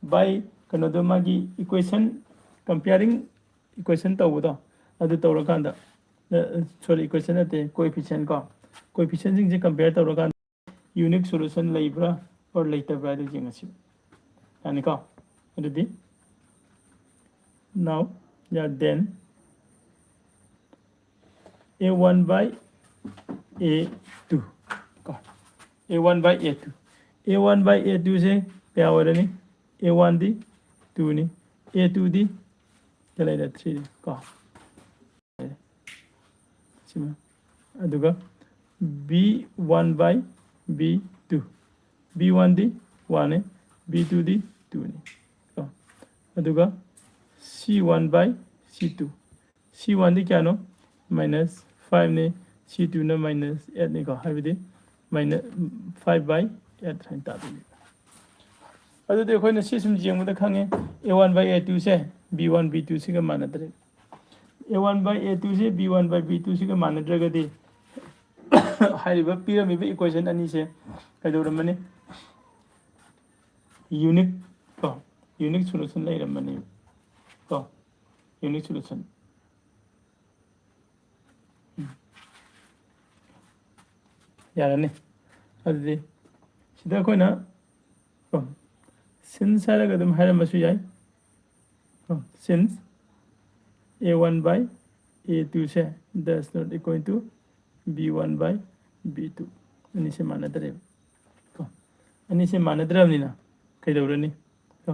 By ꯀꯩꯅꯣꯗꯣ, ꯃꯥꯒꯤ equation, comparing equation ꯇꯧꯕꯗꯣ, ꯑꯗꯨ ꯇꯧꯔꯀꯥꯟꯗ, sorry, equation ꯅꯠꯇꯦ, coefficient ꯀꯣ, coefficient ꯁꯤꯡꯁꯦ compare ꯇꯧꯔꯀꯥꯟꯗ unique solution ꯂꯩꯕ꯭ꯔꯥ or ꯂꯩꯇꯕ꯭ꯔꯥ ꯍꯥꯏꯗꯨ ꯌꯦꯡꯉꯁꯤ꯫ ꯌꯥꯅꯤꯀꯣ? ꯑꯗꯨꯗꯤ now, yeah, then a one by a two ꯀꯣ, a one by a two, a one by a two ꯁꯦ ꯀꯌꯥ ꯑꯣꯏꯔꯅꯤ? a one ꯗꯤ two ꯅꯤ, a two ꯗꯤ ꯀꯌꯥ ꯂꯩꯔꯦ? Three ꯀꯣ꯫ ꯁꯤꯃ꯫ ꯑꯗꯨꯒ b one by b two, b one D one ꯅꯤ, b two ꯗꯤ two ꯅꯤ ꯀꯣ꯫ ꯑꯗꯨꯒ c one by c two, c one ꯗꯤ ꯀꯌꯥꯅꯣ? Minus five ꯅꯤ, c two ꯅ minus eight ꯅꯤꯀꯣ, ꯍꯥꯏꯕꯗꯤ minus five by eight ꯍꯥꯏꯅ ꯇꯥꯗꯣꯏꯅꯤ꯫ ꯑꯗꯨꯗꯤ ꯑꯩꯈꯣꯏꯅ ꯁꯤ ꯁꯨꯝ ꯌꯦꯡꯕꯗ ꯈꯪꯉꯦ, a one by a two say b one b two ꯁꯤꯒ ꯃꯥꯟꯅꯗ꯭ꯔꯦ꯫ a one by a two say b one by b two ꯁꯤꯒ ꯃꯥꯟꯅꯗ꯭ꯔꯒꯗꯤ ꯍꯥꯏꯔꯤꯕ ꯄꯤꯔꯝꯃꯤꯕ equation ꯑꯅꯤꯁꯦ ꯀꯩꯗꯧꯔꯝꯃꯅꯤ? Unique ꯀꯣ, unique solution ꯂꯩꯔꯝꯃꯅꯤ ꯀꯣ, unique solution꯫ ꯎꯝ꯫ ꯌꯥꯔꯅꯤ꯫ ꯑꯗꯨꯗꯤ ꯁꯤꯗ ꯑꯩꯈꯣꯏꯅ ꯀꯣ, since ꯍꯥꯏꯔꯒ ꯑꯗꯨꯝ ꯍꯥꯏꯔꯝꯕꯁꯨ ꯌꯥꯏ꯫ ꯀꯣ, since a one by a two say does not equal to b one by b two, ꯑꯅꯤꯁꯦ ꯃꯥꯟꯅꯗ꯭ꯔꯦꯕ ꯀꯣ꯫ ꯑꯅꯤꯁꯦ ꯃꯥꯟꯅꯗ꯭ꯔꯕꯅꯤꯅ ꯀꯩꯗꯧꯔꯅꯤ? ꯀꯣ,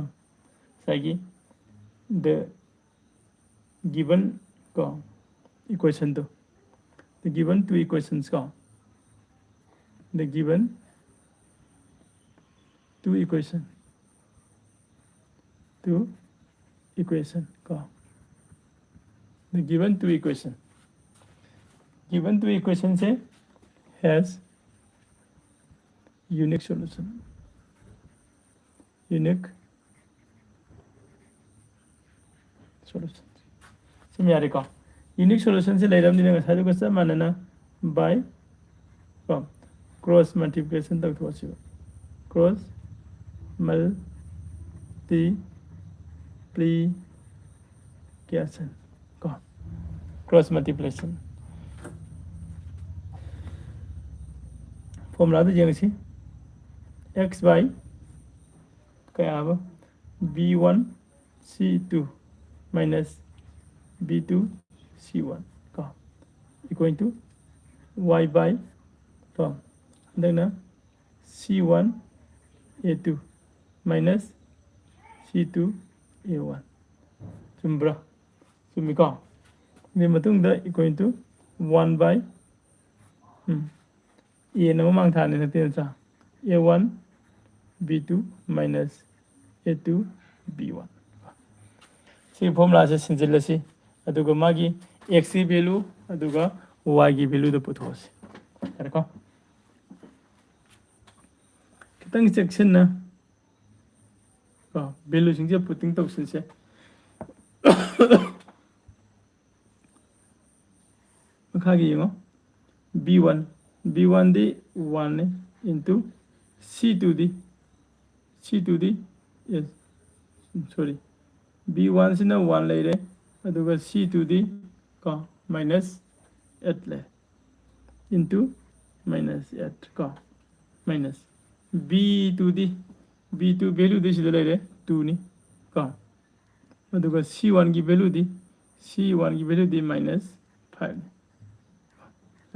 ꯉꯁꯥꯏꯒꯤ the given ꯀꯣ, equation ꯗꯣ, the given two equations ꯀꯣ, the given two equation, two equation ꯀꯣ, the given two equation, given two equation say has unique solution, unique solution꯫ ꯁꯤꯃ ꯌꯥꯔꯦꯀꯣ꯫ Unique solution ꯁꯦ ꯂꯩꯔꯕꯅꯤꯅ ꯉꯁꯥꯏꯗꯨꯒ ꯆꯞ ꯃꯥꯟꯅꯅ by ꯀꯣ, cross multiplication ꯇꯧꯊꯣꯛꯑꯁꯤꯕ꯫ Cross multiplication ꯀꯣ꯫ Cross multiplication formula ꯗꯨ ꯌꯦꯡꯉꯁꯤ꯫ X by ꯀꯌꯥ ꯍꯥꯏꯕ? B one C two minus B two C one ꯀꯣ, equal to Y by ꯀꯣ, ꯍꯟꯗꯛꯅ C one A two minus C two A one꯫ ꯆꯨꯝꯕ꯭ꯔꯥ? ꯆꯨꯝꯃꯤꯀꯣ꯫ ꯑꯗꯨꯒꯤ ꯃꯇꯨꯡꯗ equal to one by, um, A ꯅ ꯃꯃꯥꯡ ꯊꯥꯅꯤ ꯅꯠꯇꯦ ꯅꯠꯇ꯭ꯔꯥ? A one B two minus A two B one꯫ ꯁꯤꯒꯤ formula ꯁꯦ ꯁꯤꯟꯖꯤꯜꯂꯁꯤ, ꯑꯗꯨꯒ ꯃꯥꯒꯤ X ꯀꯤ value ꯑꯗꯨꯒ Y ꯒꯤ value ꯗꯨ ꯄꯨꯊꯣꯛꯑꯁꯤ꯫ ꯌꯥꯔꯦꯀꯣ? ꯈꯤꯇꯪ ꯆꯦꯛꯁꯤꯟꯅ ꯀꯣ, value ꯁꯤꯡꯁꯦ putting ꯇꯧꯁꯤꯟꯁꯦ꯫ ꯃꯈꯥꯒꯤ ꯌꯦꯡꯉꯣ꯫ B one, B one ꯗꯤ one ꯅꯤ into C two ꯗꯤ, C two ꯗꯤ, yes, sorry, B one ꯁꯤꯅ one ꯂꯩꯔꯦ, ꯑꯗꯨꯒ C two ꯗꯤ ꯀꯣ minus eight ꯂꯩꯔꯦ, into minus eight ꯀꯣ, minus B two ꯗꯤ, B two value ꯗꯤ ꯁꯤꯗ ꯂꯩꯔꯦ, two ꯅꯤ ꯀꯣ, ꯑꯗꯨꯒ C one ꯒꯤ value ꯗꯤ, C one ꯒꯤ value ꯗꯤ minus five ꯅꯤ꯫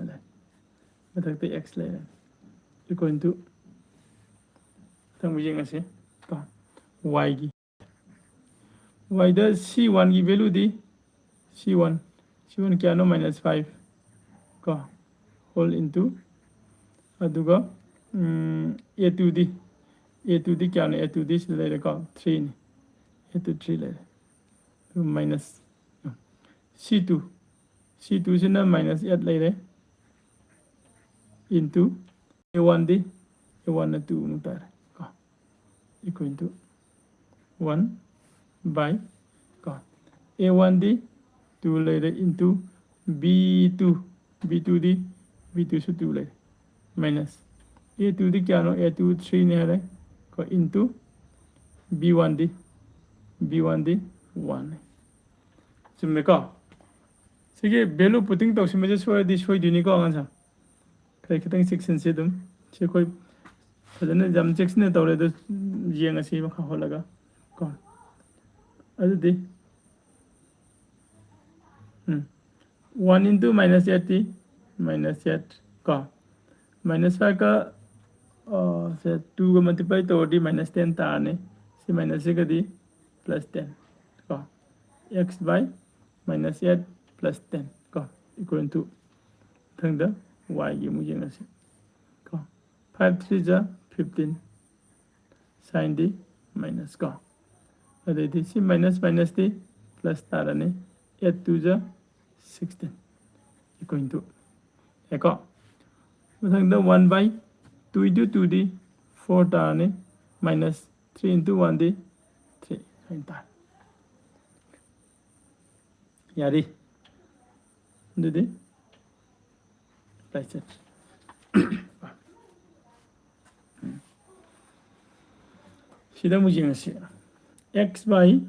ꯑꯗ ꯃꯊꯛꯇ X ꯂꯩꯔꯦ, equal to, ꯃꯊꯪ ꯌꯦꯡꯉꯁꯤ ꯀꯣ, Y ꯒꯤ, Y ꯗ C one ꯒꯤ value ꯗꯤ, C one, C one ꯀꯌꯥꯅꯣ? Minus five ꯀꯣ, whole into, ꯑꯗꯨꯒ, ꯎꯝ, A two D, A two ꯗꯤ ꯀꯌꯥꯅꯣ? A two ꯗꯤ ꯁꯤꯗ ꯂꯩꯔꯦꯀꯣ, three ꯅꯤ, A two three ꯂꯩꯔꯦ, ꯑꯗꯨꯒ minus C two, C two ꯁꯤꯅ minus eight ꯂꯩꯔꯦ, into A one D, A one ꯅ two ꯃꯨꯛ ꯇꯥꯔꯦ ꯀꯣ, equal to one by ꯀꯣ, A one ꯗꯤ two ꯂꯩꯔꯦ, into B two, B two ꯗꯤ, B two ꯁꯨ two ꯂꯩꯔꯦ, minus A two ꯗꯤ ꯀꯌꯥꯅꯣ? A two three ꯅꯤ ꯍꯥꯏꯔꯦ ꯀꯣ, into B one ꯗꯤ, B one ꯗꯤ one ꯅꯤ꯫ ꯆꯨꯝꯃꯦꯀꯣ? ꯁꯤꯒꯤ value putting ꯇꯧꯁꯤꯟꯕꯁꯦ ꯁꯣꯏꯔꯗꯤ ꯁꯣꯏꯗꯣꯏꯅꯤꯀꯣ ꯑꯉꯥꯡꯁꯦ꯫ ꯈꯔ ꯈꯤꯇꯪ ꯆꯦꯛꯁꯤꯟꯁꯤ ꯑꯗꯨꯝ꯫ ꯁꯤ ꯑꯩꯈꯣꯏ ꯐꯖꯅ ꯌꯥꯝ ꯆꯦꯛꯁꯤꯟꯅ ꯇꯧꯔꯦ ꯑꯗꯣ, ꯌꯦꯡꯉꯁꯤ ꯃꯈꯥ ꯍꯣꯜꯂꯒ ꯀꯣ꯫ ꯑꯗꯨꯗꯤ ꯎꯝ, one into minus eight T minus eight ꯀꯣ, minus five ꯀ ꯁꯦ two ꯒ multiply ꯇꯧꯔꯗꯤ minus ten ꯇꯥꯔꯅꯤ꯫ ꯁꯤ minus ꯁꯤꯒꯗꯤ plus ten ꯀꯣ, x by minus eight plus ten ꯀꯣ, equal to ꯃꯊꯪꯗ y ꯒꯤ ꯑꯃꯨꯛ ꯌꯦꯡꯉꯁꯤ ꯀꯣ꯫ Five three ꯖ fifteen, sign ꯗꯤ minus ꯀꯣ꯫ ꯑꯗꯩꯗꯤ ꯁꯤ minus minus ꯇꯤ plus ꯇꯥꯔꯅꯤ꯫ Eight two ꯖ sixteen, equal to ꯀꯣ꯫ ꯃꯊꯪꯗ one by two into two D four ꯇꯥꯔꯅꯤ, minus three into one ꯗꯤ three ꯍꯥꯏꯅ ꯇꯥꯔꯦ꯫ ꯌꯥꯔꯤ꯫ ꯑꯗꯨꯗꯤ ꯂꯥꯏꯆꯠ꯫ ꯁꯤꯗ ꯑꯃꯨꯛ ꯌꯦꯡꯉꯁꯤ꯫ X by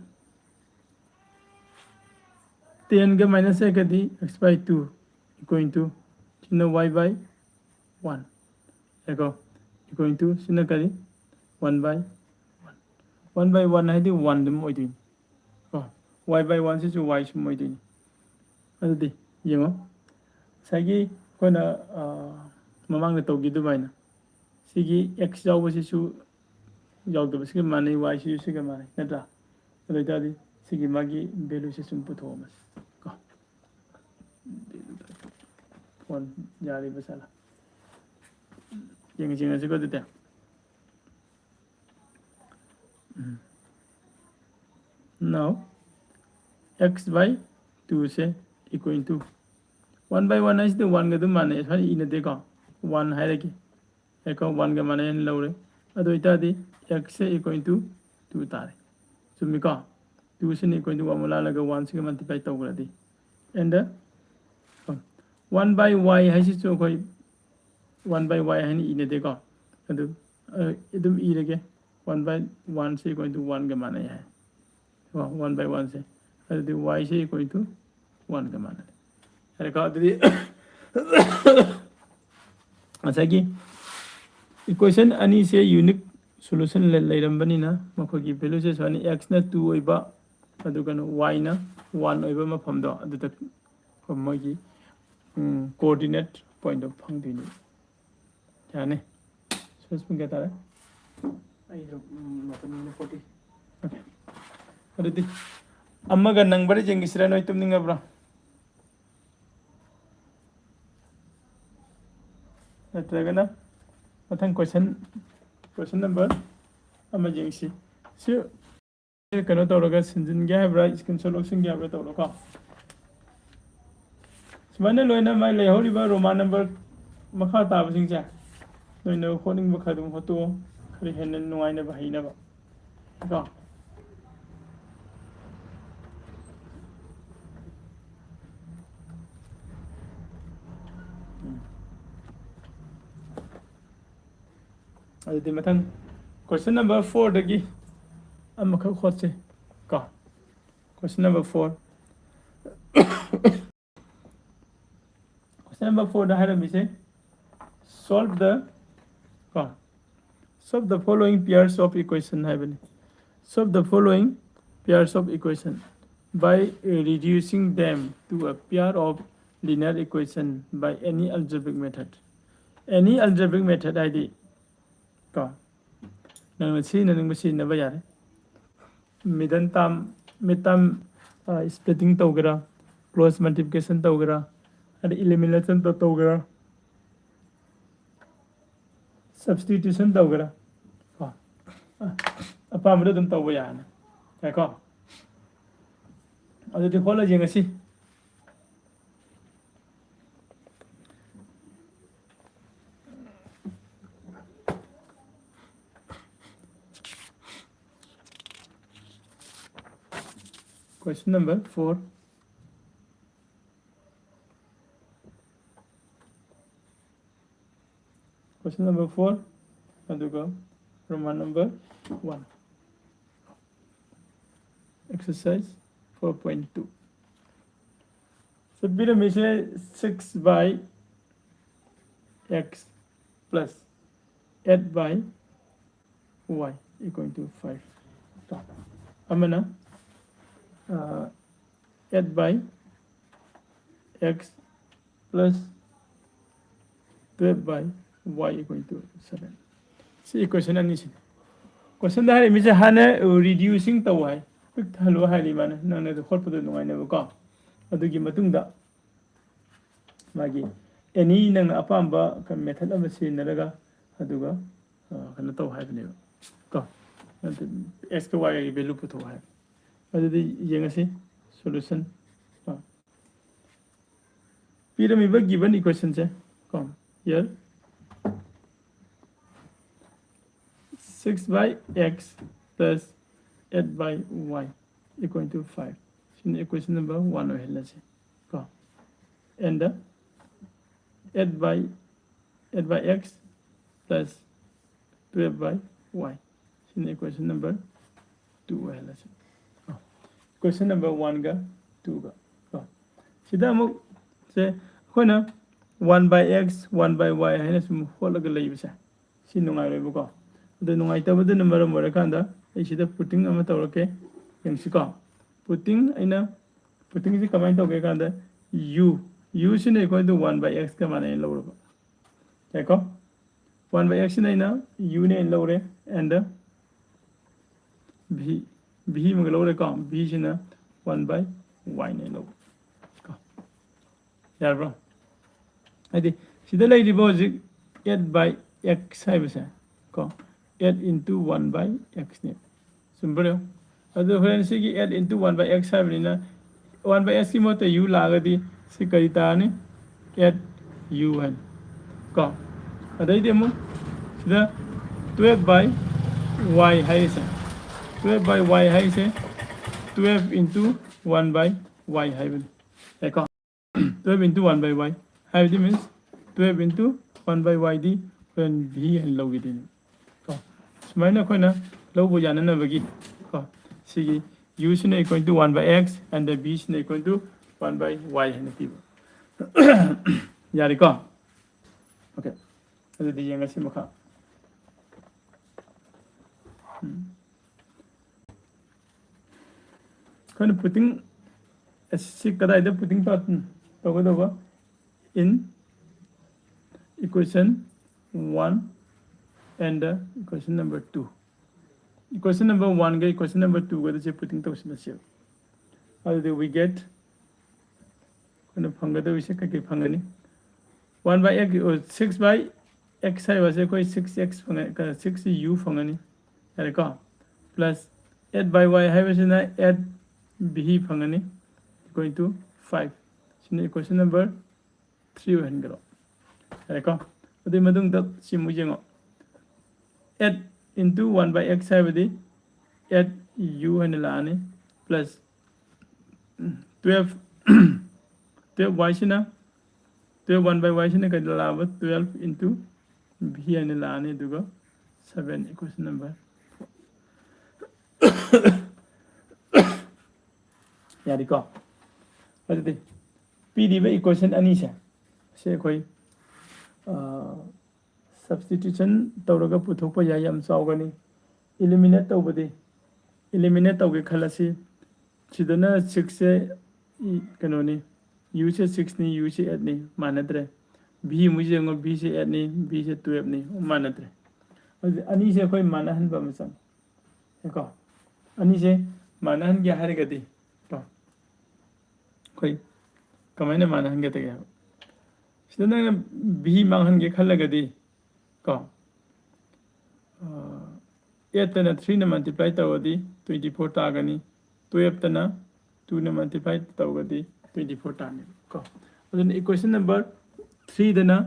ten ꯒ minus eight ꯒꯗꯤ x by two equal to ꯁꯤꯅ y by one꯫ ꯌꯥꯏꯀꯣ? Equal to ꯁꯤꯅ ꯀꯔꯤ? One by one꯫ One by one ꯍꯥꯏꯗꯤ one ꯑꯗꯨꯝ ꯑꯣꯏꯗꯣꯏꯅꯤ ꯀꯣ꯫ Y by one ꯁꯤꯁꯨ y ꯁꯨꯝ ꯑꯣꯏꯗꯣꯏꯅꯤ꯫ ꯑꯗꯨꯗꯤ ꯌꯦꯡꯉꯣ, ꯉꯁꯥꯏꯒꯤ ꯑꯩꯈꯣꯏꯅ ꯃꯃꯥꯡꯗ ꯇꯧꯈꯤ ꯑꯗꯨꯃꯥꯏꯅ ꯁꯤꯒꯤ x ꯌꯥꯎꯕꯁꯤꯁꯨ ꯌꯥꯎꯗꯕꯁꯤꯒ ꯃꯥꯟꯅꯩ, y ꯁꯤꯁꯨ ꯁꯤꯒ ꯃꯥꯟꯅꯩ, ꯅꯠꯇ꯭ꯔꯥ? ꯑꯗꯨ ꯑꯣꯏꯇꯥꯔꯗꯤ ꯁꯤꯒꯤ ꯃꯥꯒꯤ value ꯁꯤ ꯁꯨꯝ ꯄꯨꯊꯣꯛꯑꯝꯃꯁꯤ ꯀꯣ꯫ One ꯌꯥꯔꯤꯕ ꯁꯥꯂꯥ꯫ ꯌꯦꯡꯉꯁꯤ, ꯌꯦꯡꯉꯁꯤꯀꯣ ꯑꯗꯨꯗꯤ꯫ Now x by two say equal to one by one ꯍꯥꯏꯁꯤꯗꯤ one ꯒ ꯑꯗꯨꯝ ꯃꯥꯟꯅꯩ, ꯁꯨꯃꯥꯏꯅ ꯏꯅꯗꯦꯀꯣ꯫ One ꯍꯥꯏꯔꯒꯦ꯫ ꯌꯥꯏꯀꯣ? One ꯒ ꯃꯥꯟꯅꯩ ꯍꯥꯏꯅ ꯂꯧꯔꯦ꯫ ꯑꯗꯨ ꯑꯣꯏꯇꯥꯔꯗꯤ x say equal to two ꯇꯥꯔꯦ꯫ ꯆꯨꯝꯃꯤꯀꯣ? Two ꯁꯤꯅ equal to one ꯑꯃꯨꯛ ꯂꯥꯜꯂꯒ one ꯁꯤꯒ multiply ꯇꯧꯈ꯭ꯔꯗꯤ꯫ And one by y ꯍꯥꯏꯁꯤꯁꯨ ꯑꯩꯈꯣꯏ one by y ꯍꯥꯏꯅ ꯏꯅꯗꯦꯀꯣ꯫ ꯑꯗꯨ ꯑꯗꯨꯝ ꯏꯔꯒꯦ꯫ One by one say equal to one ꯒ ꯃꯥꯟꯅꯩ ꯍꯥꯏ꯫ ꯀꯣ, one by one ꯁꯦ꯫ ꯑꯗꯨꯗꯤ y say equal to one ꯒ ꯃꯥꯟꯅꯔꯦ꯫ ꯌꯥꯔꯦꯀꯣ? ꯑꯗꯨꯗꯤ ꯉꯁꯥꯏꯒꯤ equation ꯑꯅꯤꯁꯦ unique solution ꯂꯩꯔꯝꯕꯅꯤꯅ ꯃꯈꯣꯏꯒꯤ value ꯁꯦ ꯁꯨꯃꯥꯏꯅ x ꯅ two ꯑꯣꯏꯕ, ꯑꯗꯨꯒ y ꯅ one ꯑꯣꯏꯕ ꯃꯐꯝꯗꯣ, ꯑꯗꯨꯗ ꯃꯣꯏꯒꯤ coordinate point ꯗꯣ ꯐꯪꯗꯣꯏꯅꯤ꯫ ꯌꯥꯅꯤ꯫ ꯁꯣꯏꯁ ꯄꯨꯡ ꯀꯌꯥ ꯇꯥꯔꯦ? ꯑꯩꯁꯨ ꯃꯇꯝ ꯐꯣꯔꯇꯤ꯫ ꯑꯗꯨꯗꯤ ꯑꯃꯒ ꯅꯪꯕ꯭ꯔꯥ ꯌꯦꯡꯈꯤꯁꯤꯔꯥ? ꯅꯣꯏ ꯇꯨꯝꯅꯤꯡꯉꯕ꯭ꯔꯥ? ꯅꯠꯇ꯭ꯔꯒꯅ ꯃꯊꯪ question, question number ꯑꯃ ꯌꯦꯡꯁꯤ꯫ ꯁꯤ ꯀꯩꯅꯣ ꯇꯧꯔꯒ ꯁꯤꯟꯖꯤꯟꯒꯦ ꯍꯥꯏꯕ꯭ꯔꯥ, screenshot ꯂꯧꯁꯤꯟꯒꯦ ꯍꯥꯏꯕ꯭ꯔꯥ ꯇꯧꯔꯣꯀꯣ꯫ ꯁꯨꯃꯥꯏꯅ ꯂꯣꯏꯅ ꯃꯥꯏ ꯂꯩꯍꯧꯔꯤꯕ Roman number ꯃꯈꯥ ꯇꯥꯕꯁꯤꯡꯁꯦ ꯅꯣꯏꯅ ꯍꯣꯠꯅꯤꯡꯕ ꯈꯔ ꯑꯗꯨꯝ ꯍꯣꯠꯇꯣꯛꯑꯣ, ꯈꯔ ꯍꯦꯟꯅ ꯅꯨꯡꯉꯥꯏꯅꯕ ꯍꯩꯅꯕ ꯀꯣ꯫ ꯎꯝ꯫ ꯑꯗꯨꯗꯤ ꯃꯊꯪ question number four ꯗꯒꯤ ꯑꯃꯈꯛ ꯍꯣꯠꯁꯦ ꯀꯣ꯫ Question number four꯫ Question number four the ꯍꯥꯏꯔꯝꯃꯤꯁꯦ, solve the ꯀꯣ, solve the following pairs of equation ꯍꯥꯏꯕꯅꯤ꯫ Solve the following pairs of equation by reducing them to a pair of linear equation by any algebraic method꯫ Any algebraic method ꯍꯥꯏꯗꯤ ꯀꯣ, ꯅꯪꯅ ꯁꯤꯖꯤꯟꯅꯅꯤꯡꯕ ꯁꯤꯖꯤꯟꯅꯕ ꯌꯥꯔꯦ꯫ Middle term, mid term, ꯑ, splitting ꯇꯧꯒꯦꯔꯥ, cross multiplication ꯇꯧꯒꯦꯔꯥ, ꯑꯗꯩ elimination ꯇꯧ-, ꯇꯧꯒꯦꯔꯥ, substitution ꯇꯧꯒꯦꯔꯥ, ꯀꯣ, ꯑ, ꯑꯄꯥꯝꯕꯗꯣ ꯑꯗꯨꯝ ꯇꯧꯕ ꯌꯥꯔꯅꯤ꯫ ꯌꯥꯏꯀꯣ? ꯑꯗꯨꯗꯤ ꯍꯣꯠꯂ ꯌꯦꯡꯉꯁꯤ꯫ Question number four꯫ Question number four, ꯑꯗꯨꯒ Roman number one꯫ Exercise four point two꯫ ꯄꯤꯔꯝꯃꯤꯁꯦ six by x plus eight by y equal to five꯫ ꯑꯃꯅ eight by x plus twelve by y equal to seven꯫ ꯁꯤ equation ꯑꯅꯤꯁꯤꯅꯤ꯫ Questionꯗ ꯍꯥꯏꯔꯤꯕꯁꯦ ꯍꯥꯟꯅ reducing ꯇꯧ ꯍꯥꯏ, ꯄꯤꯛꯊꯍꯜꯂꯨ ꯍꯥꯏꯔꯤ ꯃꯥꯅ, ꯅꯪꯅ ꯑꯗꯨ ꯍꯣꯠꯄꯗ ꯅꯨꯡꯉꯥꯏꯅꯕꯀꯣ꯫ ꯑꯗꯨꯒꯤ ꯃꯇꯨꯡꯗ ꯃꯥꯒꯤ any ꯅꯪꯅ ꯑꯄꯥꯝꯕ method ꯑꯃ ꯁꯤꯖꯤꯟꯅꯔꯒ ꯑꯗꯨꯒ ꯀꯩꯅꯣ ꯇꯧ ꯍꯥꯏꯕꯅꯦꯕ ꯀꯣ꯫ Xꯀ yꯒꯤ value ꯄꯨꯊꯣꯛ ꯍꯥꯏꯕ꯫ ꯑꯗꯨꯗꯤ ꯌꯦꯡꯉꯁꯤ solution꯫ ꯄꯤꯔꯝꯃꯤꯕ given equationꯁꯦ ꯀꯣ, here six by x plus eight by y equal to five꯫ ꯁꯤꯅ equation number one ꯑꯣꯏꯍꯜꯂꯁꯤ ꯀꯣ꯫ And eight by eight by x plus twelve by y꯫ ꯁꯤꯅ equation number two ꯑꯣꯏꯍꯜꯂꯁꯤ꯫ Question number oneꯒ twoꯒ ꯀꯣ꯫ ꯁꯤꯗ ꯑꯃꯨꯛ ꯁꯦ ꯑꯩꯈꯣꯏꯅ one by x, one by y ꯍꯥꯏꯅ ꯁꯨꯝ ꯍꯣꯠꯂꯒ ꯂꯩꯕꯁꯦ ꯁꯤ ꯅꯨꯡꯉꯥꯏꯔꯣꯏꯕꯀꯣ꯫ ꯑꯗꯨ ꯅꯨꯡꯉꯥꯏꯇꯕꯗꯨꯅ ꯃꯔꯝ ꯑꯣꯏꯔꯀꯥꯟꯗ ꯑꯩ ꯁꯤꯗ putting ꯑꯃ ꯇꯧꯔꯛꯀꯦ, ꯌꯦꯡꯁꯤꯀꯣ꯫ Putting ꯑꯩꯅ puttingꯁꯤ ꯀꯃꯥꯏꯅ ꯇꯧꯒꯦ ꯀꯥꯟꯗ u, uꯁꯤꯅ equal to one by xꯀ ꯃꯥꯟꯅꯩꯅ ꯂꯧꯔꯕ ꯌꯥꯏꯀꯣ꯫ One by xꯁꯤꯅ ꯑꯩꯅ uꯅꯦ ꯑꯩꯅ ꯂꯧꯔꯦ, and v, v ꯑꯃꯒ ꯂꯧꯔꯦꯀꯣ꯫ Vꯁꯤꯅ one by yꯅꯦ ꯂꯧꯕ ꯀꯣ꯫ ꯌꯥꯔꯕ꯭ꯔꯣ? ꯍꯥꯏꯗꯤ ꯁꯤꯗ ꯂꯩꯔꯤꯕ ꯍꯧꯖꯤꯛ eight by x ꯍꯥꯏꯕꯁꯦ ꯀꯣ, eight into one by xꯅꯦ꯫ ꯆꯨꯝꯕ꯭ꯔꯣ? ꯑꯗꯨ ꯍꯣꯔꯦꯟ ꯁꯤꯒꯤ eight into one by x ꯍꯥꯏꯕꯅꯤꯅ one by xꯀꯤ ꯃꯍꯨꯠꯇ u ꯂꯥꯛꯑꯒꯗꯤ ꯁꯤ ꯀꯔꯤ ꯇꯥꯔꯅꯤ? Eight u ꯍꯥꯏꯅ ꯀꯣ꯫ ꯑꯗꯩꯗꯤ ꯑꯃꯨꯛ ꯁꯤꯗ twelve by y ꯍꯥꯏꯔꯤꯁꯦ, twelve by y ꯍꯥꯏꯔꯤꯁꯦ twelve into one by y ꯍꯥꯏꯕꯅꯤ꯫ ꯌꯥꯏꯀꯣ? Twelve into one by y ꯍꯥꯏꯕꯗꯤ means twelve into one by yꯗꯤ ꯍꯣꯔꯦꯟ v ꯍꯥꯏꯅ ꯂꯧꯈꯤꯗꯣꯏꯅꯤ ꯀꯣ꯫ ꯁꯨꯃꯥꯏꯅ ꯑꯩꯈꯣꯏꯅ ꯂꯧꯕ ꯌꯥꯅꯅꯕꯒꯤ ꯀꯣ, ꯁꯤꯒꯤ uꯁꯤꯅ equal to one by x and the vꯁꯤꯅ equal to one by y ꯍꯥꯏꯅ ꯄꯤꯕ꯫ ꯌꯥꯔꯦꯀꯣ? Okay, ꯑꯗꯨꯗꯤ ꯌꯦꯡꯉꯁꯤ ꯃꯈꯥ꯫ ꯎꯝ꯫ ꯑꯩꯈꯣꯏꯅ putting ꯑꯁꯤ ꯀꯗꯥꯏꯗ putting ꯇꯧ-, ꯇꯧꯒꯗꯧꯕ? In equation one and the equation number two꯫ Equation number one ꯒ equation number two ꯒꯗ ꯁꯤ putting ꯇꯧꯁꯤꯜꯂꯁꯦꯕ꯫ ꯑꯗꯨꯗꯤ we get, ꯑꯩꯈꯣꯏꯅ ꯐꯪꯒꯗꯧꯔꯤꯁꯦ ꯀꯩꯀꯩ ꯐꯪꯒꯅꯤ? One by x, six by x ꯍꯥꯏꯕꯁꯦ ꯑꯩꯈꯣꯏ six x ꯐꯪꯒꯅꯤ, six u ꯐꯪꯒꯅꯤ꯫ ꯌꯥꯔꯦꯀꯣ? Plus eight by y ꯍꯥꯏꯕꯁꯤꯅ eight b ꯐꯪꯒꯅꯤ, equal to five꯫ ꯁꯤꯅ equation number three ꯑꯣꯏꯍꯟꯈ꯭ꯔꯣ꯫ ꯌꯥꯔꯦꯀꯣ? ꯑꯗꯨꯒꯤ ꯃꯇꯨꯡꯗ ꯁꯤ ꯑꯃꯨꯛ ꯌꯦꯡꯉꯣ꯫ Eight into one by x ꯍꯥꯏꯕꯗꯤ eight u ꯍꯥꯏꯅ ꯂꯥꯛꯑꯅꯤ, plus twelve, twelve y ꯁꯤꯅ, twelve one by y ꯁꯤꯅ ꯀꯩꯗ ꯂꯥꯛꯑꯕ? Twelve into b ꯍꯥꯏꯅ ꯂꯥꯛꯑꯅꯤ, ꯑꯗꯨꯒ seven equation number꯫ ꯌꯥꯔꯦꯀꯣ? ꯑꯗꯨꯗꯤ ꯄꯤꯔꯤꯕ equation ꯑꯅꯤꯁꯦ, ꯁꯤ ꯑꯩꯈꯣꯏ, ꯑ, substitution ꯇꯧꯔꯒ ꯄꯨꯊꯣꯛꯄ ꯌꯥꯏ, ꯌꯥꯝ ꯆꯥꯎꯒꯅꯤ꯫ Eliminate ꯇꯧꯕꯗꯤ, eliminate ꯇꯧꯒꯦ ꯈꯜꯂꯁꯤ, ꯁꯤꯗꯅ six ꯁꯦ, ꯏ, ꯀꯩꯅꯣꯅꯤ, u ꯁꯦ six ꯅꯤ, u ꯁꯦ eight ꯅꯤ, ꯃꯥꯟꯅꯗ꯭ꯔꯦ꯫ b ꯑꯃꯨꯛ ꯌꯦꯡꯉꯣ, b ꯁꯦ eight ꯅꯤ, b ꯁꯦ twelve ꯅꯤ, ꯃꯥꯟꯅꯗ꯭ꯔꯦ꯫ ꯑꯗꯨꯗꯤ ꯑꯅꯤꯁꯦ ꯑꯩꯈꯣꯏ ꯃꯥꯟꯅꯍꯟꯕ ꯑꯃ ꯆꯪꯉꯤ꯫ ꯀꯣ? ꯑꯅꯤꯁꯦ ꯃꯥꯟꯅꯍꯟꯒꯦ ꯍꯥꯏꯔꯒꯗꯤ, ꯀꯣ? ꯑꯩꯈꯣꯏ ꯀꯃꯥꯏꯅ ꯃꯥꯟꯅꯍꯟꯒꯗꯒꯦ ꯍꯥꯏꯕ? ꯁꯤꯗ ꯅꯪꯅ b ꯃꯥꯡꯍꯟꯒꯦ ꯈꯜꯂꯒꯗꯤ, ꯀꯣ? ꯑ, eight ꯇꯅ three ꯅ multiply ꯇꯧꯔꯗꯤ twenty four ꯇꯥꯒꯅꯤ, twelve ꯇꯅ two ꯅ multiply ꯇꯧꯔꯒꯗꯤ twenty four ꯇꯥꯅꯤ, ꯀꯣ? ꯑꯗꯨꯅ equation number three ꯗꯅ,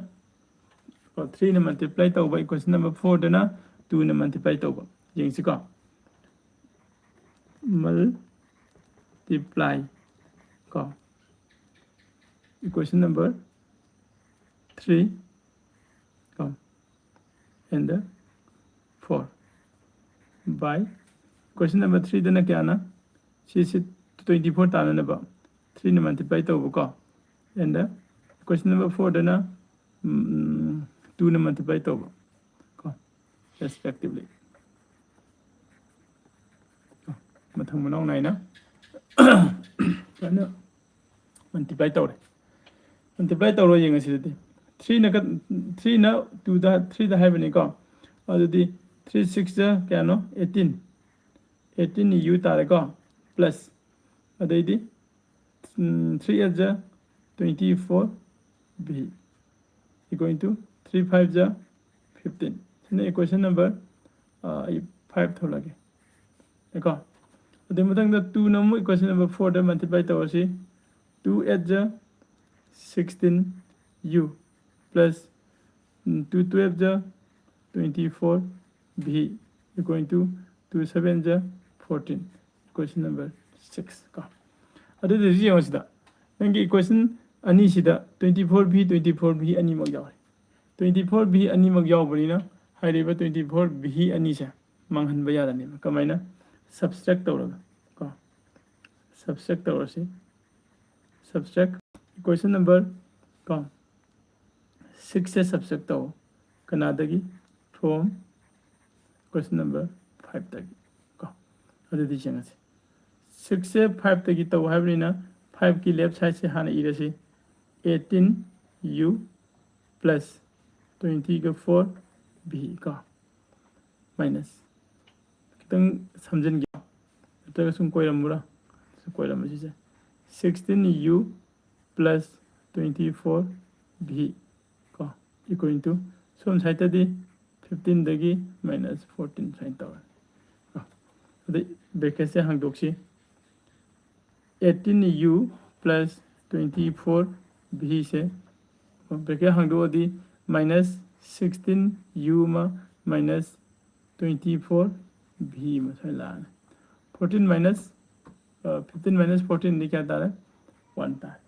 ꯀꯣ, three ꯅ multiply ꯇꯧꯕ, equation number four ꯗꯅ two ꯅ multiply ꯇꯧꯕ꯫ ꯌꯦꯡꯁꯤꯀꯣ꯫ Multiply, ꯀꯣ, equation number three, ꯀꯣ, and the four by equation number three ꯗꯅ ꯀꯌꯥꯅ? ꯁꯤꯁꯤ twenty four ꯇꯥꯅꯅꯕ ꯊ꯭ꯔꯤꯅ multiply ꯇꯧꯕꯀꯣ, and equation number fourꯗꯅ ꯇꯨꯅ multiply ꯇꯧꯕ ꯀꯣ, respectively꯫ ꯃꯊꯪ ꯃꯅꯥꯎ ꯅꯥꯏꯅ ꯐꯖꯅ multiply ꯇꯧꯔꯦ꯫ Multiply ꯇꯧꯔꯣ ꯌꯦꯡꯉꯁꯤ ꯑꯗꯨꯗꯤ꯫ ꯊ꯭ꯔꯤꯅ ꯊ꯭ꯔꯤꯅ ꯇꯨꯗ ꯊ꯭ꯔꯤꯗ ꯍꯥꯏꯕꯅꯤꯀꯣ꯫ ꯑꯗꯨꯗꯤ ꯊ꯭ꯔꯤ ꯁꯤꯛꯁꯇ ꯀꯌꯥꯅꯣ? ꯑꯩꯠꯇꯤꯟ꯫ ꯑꯩꯠꯇꯤꯟ ꯌꯨ ꯇꯥꯔꯦꯀꯣ꯫ Plus ꯑꯗꯩꯗꯤ three eight ꯖ twenty four, B equal to three five ꯖ fifteen꯫ ꯁꯤꯅ equation number, ꯑꯩ five ꯊꯣꯛꯂꯛꯀꯦ ꯀꯣ꯫ ꯑꯗꯨꯒꯤ ꯃꯊꯪꯗ ꯇꯨꯅ ꯑꯃꯨꯛ equation number fourꯗ multiply ꯇꯧꯔꯁꯤ꯫ Two eight ꯖ sixteen U plus two twelve ꯖ twenty four, B equal to two seven ꯖ fourteen, equation number six ꯀꯣ꯫ ꯑꯗꯨꯗꯤ ꯍꯧꯖꯤꯛ ꯌꯦꯡꯉꯣ ꯁꯤꯗ, ꯅꯪꯒꯤ equation ꯑꯅꯤꯁꯤꯗ twenty four B, twenty four B ꯑꯅꯤꯃꯛ ꯌꯥꯎꯔꯦ꯫ Twenty four B ꯑꯅꯤꯃꯛ ꯌꯥꯎꯕꯅꯤꯅ ꯍꯥꯏꯔꯤꯕ twenty four B ꯑꯅꯤꯁꯦ ꯃꯥꯡꯍꯟꯕ ꯌꯥꯗꯅꯦꯕ꯫ ꯀꯃꯥꯏꯅ? Subtract ꯇꯧꯔꯒ ꯀꯣ꯫ Subtract ꯇꯧꯔꯁꯤ꯫ Subtract equation number ꯀꯣ, sixꯁꯦ subtract ꯇꯧ꯫ ꯀꯅꯥꯗꯒꯤ? From equation number fiveꯇꯒꯤ ꯀꯣ꯫ ꯑꯗꯨꯗꯤ ꯌꯦꯡꯉꯁꯤ꯫ Sixꯁꯦ fiveꯇꯒꯤ ꯇꯧ ꯍꯥꯏꯕꯅꯤꯅ fiveꯀꯤ left sideꯁꯦ ꯍꯥꯟꯅ ꯏꯔꯁꯤ꯫ Eighteen U plus twenty four B ꯀꯣ꯫ Minus ꯈꯤꯇꯪ ꯁꯝꯖꯤꯟꯒꯦ, ꯅꯠꯇ꯭ꯔꯒ ꯁꯨꯝ ꯀꯣꯏꯔꯝꯃꯨꯔꯥ? ꯁꯨꯝ ꯀꯣꯏꯔꯝꯕ ꯁꯤꯁꯦ꯫ Sixteen U plus twenty four B ꯀꯣ, equal to ꯁꯣꯝ sideꯇꯗꯤ fifteenꯗꯒꯤ minus fourteen ꯁꯨꯃꯥꯏꯅ ꯇꯧꯔꯅꯤ꯫ ꯑꯗꯩ bracketꯁꯦ ꯍꯥꯡꯗꯣꯛꯁꯤ꯫ Eighteen U plus twenty four Bꯁꯦ bracket ꯍꯥꯡꯗꯣꯛꯑꯗꯤ minus sixteen U ꯑꯃ minus twenty four B ꯑꯃ ꯁꯨꯃꯥꯏꯅ ꯂꯥꯛꯑꯅꯤ꯫ Fourteen minus fifteen minus fourteenꯗꯤ ꯀꯌꯥ ꯇꯥꯔꯦ? One ꯇꯥꯔꯦ꯫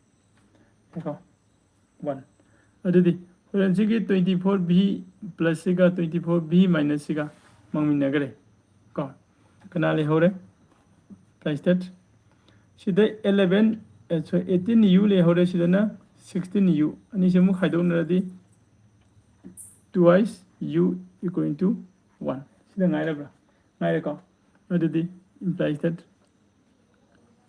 ꯌꯦꯡꯉꯣ, one꯫ ꯑꯗꯨꯗꯤ ꯍꯣꯔꯦꯟꯁꯤꯒꯤ twenty four B plusꯁꯤꯒ twenty four B minusꯁꯤꯒ ꯃꯥꯡꯃꯤꯟꯅꯈ꯭ꯔꯦ ꯀꯣ꯫ ꯀꯅꯥ ꯂꯩꯍꯧꯔꯦ? Plus that ꯁꯤꯗ eleven ꯑꯦ ꯁꯣꯔꯤ, eighteen u ꯂꯩꯍꯧꯔꯦ, ꯁꯤꯗꯅ sixteen u, ꯑꯅꯤꯁꯦ ꯑꯃꯨꯛ ꯈꯥꯏꯗꯣꯛꯅꯔꯗꯤ twice u equal to one, ꯁꯤꯗ ꯉꯥꯏꯔꯕ꯭ꯔꯥ? ꯉꯥꯏꯔꯦꯀꯣ? ꯑꯗꯨꯗꯤ implies that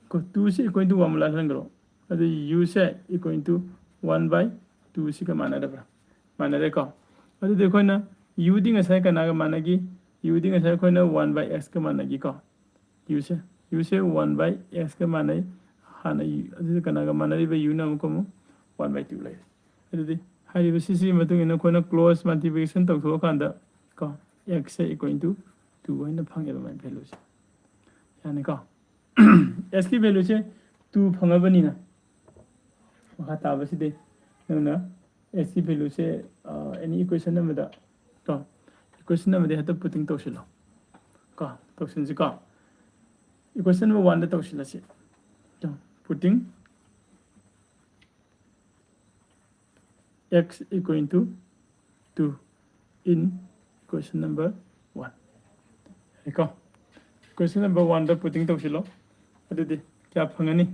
ꯀꯣ, two say equal to one ꯂꯥꯛꯍꯟꯈ꯭ꯔꯣ꯫ ꯑꯗꯨ u say equal to one by two ꯁꯤꯒ ꯃꯥꯟꯅꯗꯕ꯭ꯔꯥ? ꯃꯥꯟꯅꯔꯦꯀꯣ? ꯑꯗꯨꯗꯤ ꯑꯩꯈꯣꯏꯅ u ꯗꯤ ꯉꯁꯥꯏ ꯀꯅꯥꯒ ꯃꯥꯟꯅꯈꯤ? U ꯗꯤ ꯉꯁꯥꯏ ꯑꯩꯈꯣꯏꯅ one by x ꯀ ꯃꯥꯟꯅꯈꯤꯀꯣ꯫ U say, u say one by x ꯀ ꯃꯥꯟꯅꯩ꯫ ꯍꯥꯟꯅ u, ꯑꯗꯨꯗꯤ ꯀꯅꯥꯒ ꯃꯥꯟꯅꯔꯤꯕ? U ꯅ ꯑꯃꯨꯛꯀ ꯑꯃꯨꯛ one by two ꯂꯩꯔꯦ꯫ ꯑꯗꯨꯗꯤ ꯍꯥꯏꯔꯤꯕ ꯁꯤꯁꯤꯒꯤ ꯃꯇꯨꯡ ꯏꯟꯅ ꯑꯩꯈꯣꯏꯅ cross multiplication ꯇꯧꯊꯣꯛꯑꯀꯥꯟꯗ ꯀꯣ, x say equal to two ꯍꯥꯏꯅ ꯐꯪꯉꯦꯕ ꯃꯥꯏ value ꯁꯦ꯫ ꯌꯥꯅꯤꯀꯣ? X ꯀꯤ value ꯁꯦ two ꯐꯪꯉꯕꯅꯤꯅ ꯃꯈꯥ ꯇꯥꯕꯁꯤꯗꯤ ꯅꯪꯅ x ꯀꯤ value ꯁꯦ, ꯑ, any equation ꯑꯃꯗ ꯀꯣ, equation ꯑꯃꯗ ꯍꯦꯛꯇ putting ꯇꯧꯁꯤꯜꯂꯣ ꯀꯣ, ꯇꯧꯁꯤꯟꯁꯤꯀꯣ꯫ Equation number one the ꯇꯧꯁꯤꯜꯂꯁꯤ꯫ Putting x equal to two in equation number one. ꯌꯥꯔꯦꯀꯣ? Equation number one ꯗ putting ꯇꯧꯁꯤꯜꯂꯣ꯫ ꯑꯗꯨꯗꯤ ꯀꯌꯥ ꯐꯪꯒꯅꯤ?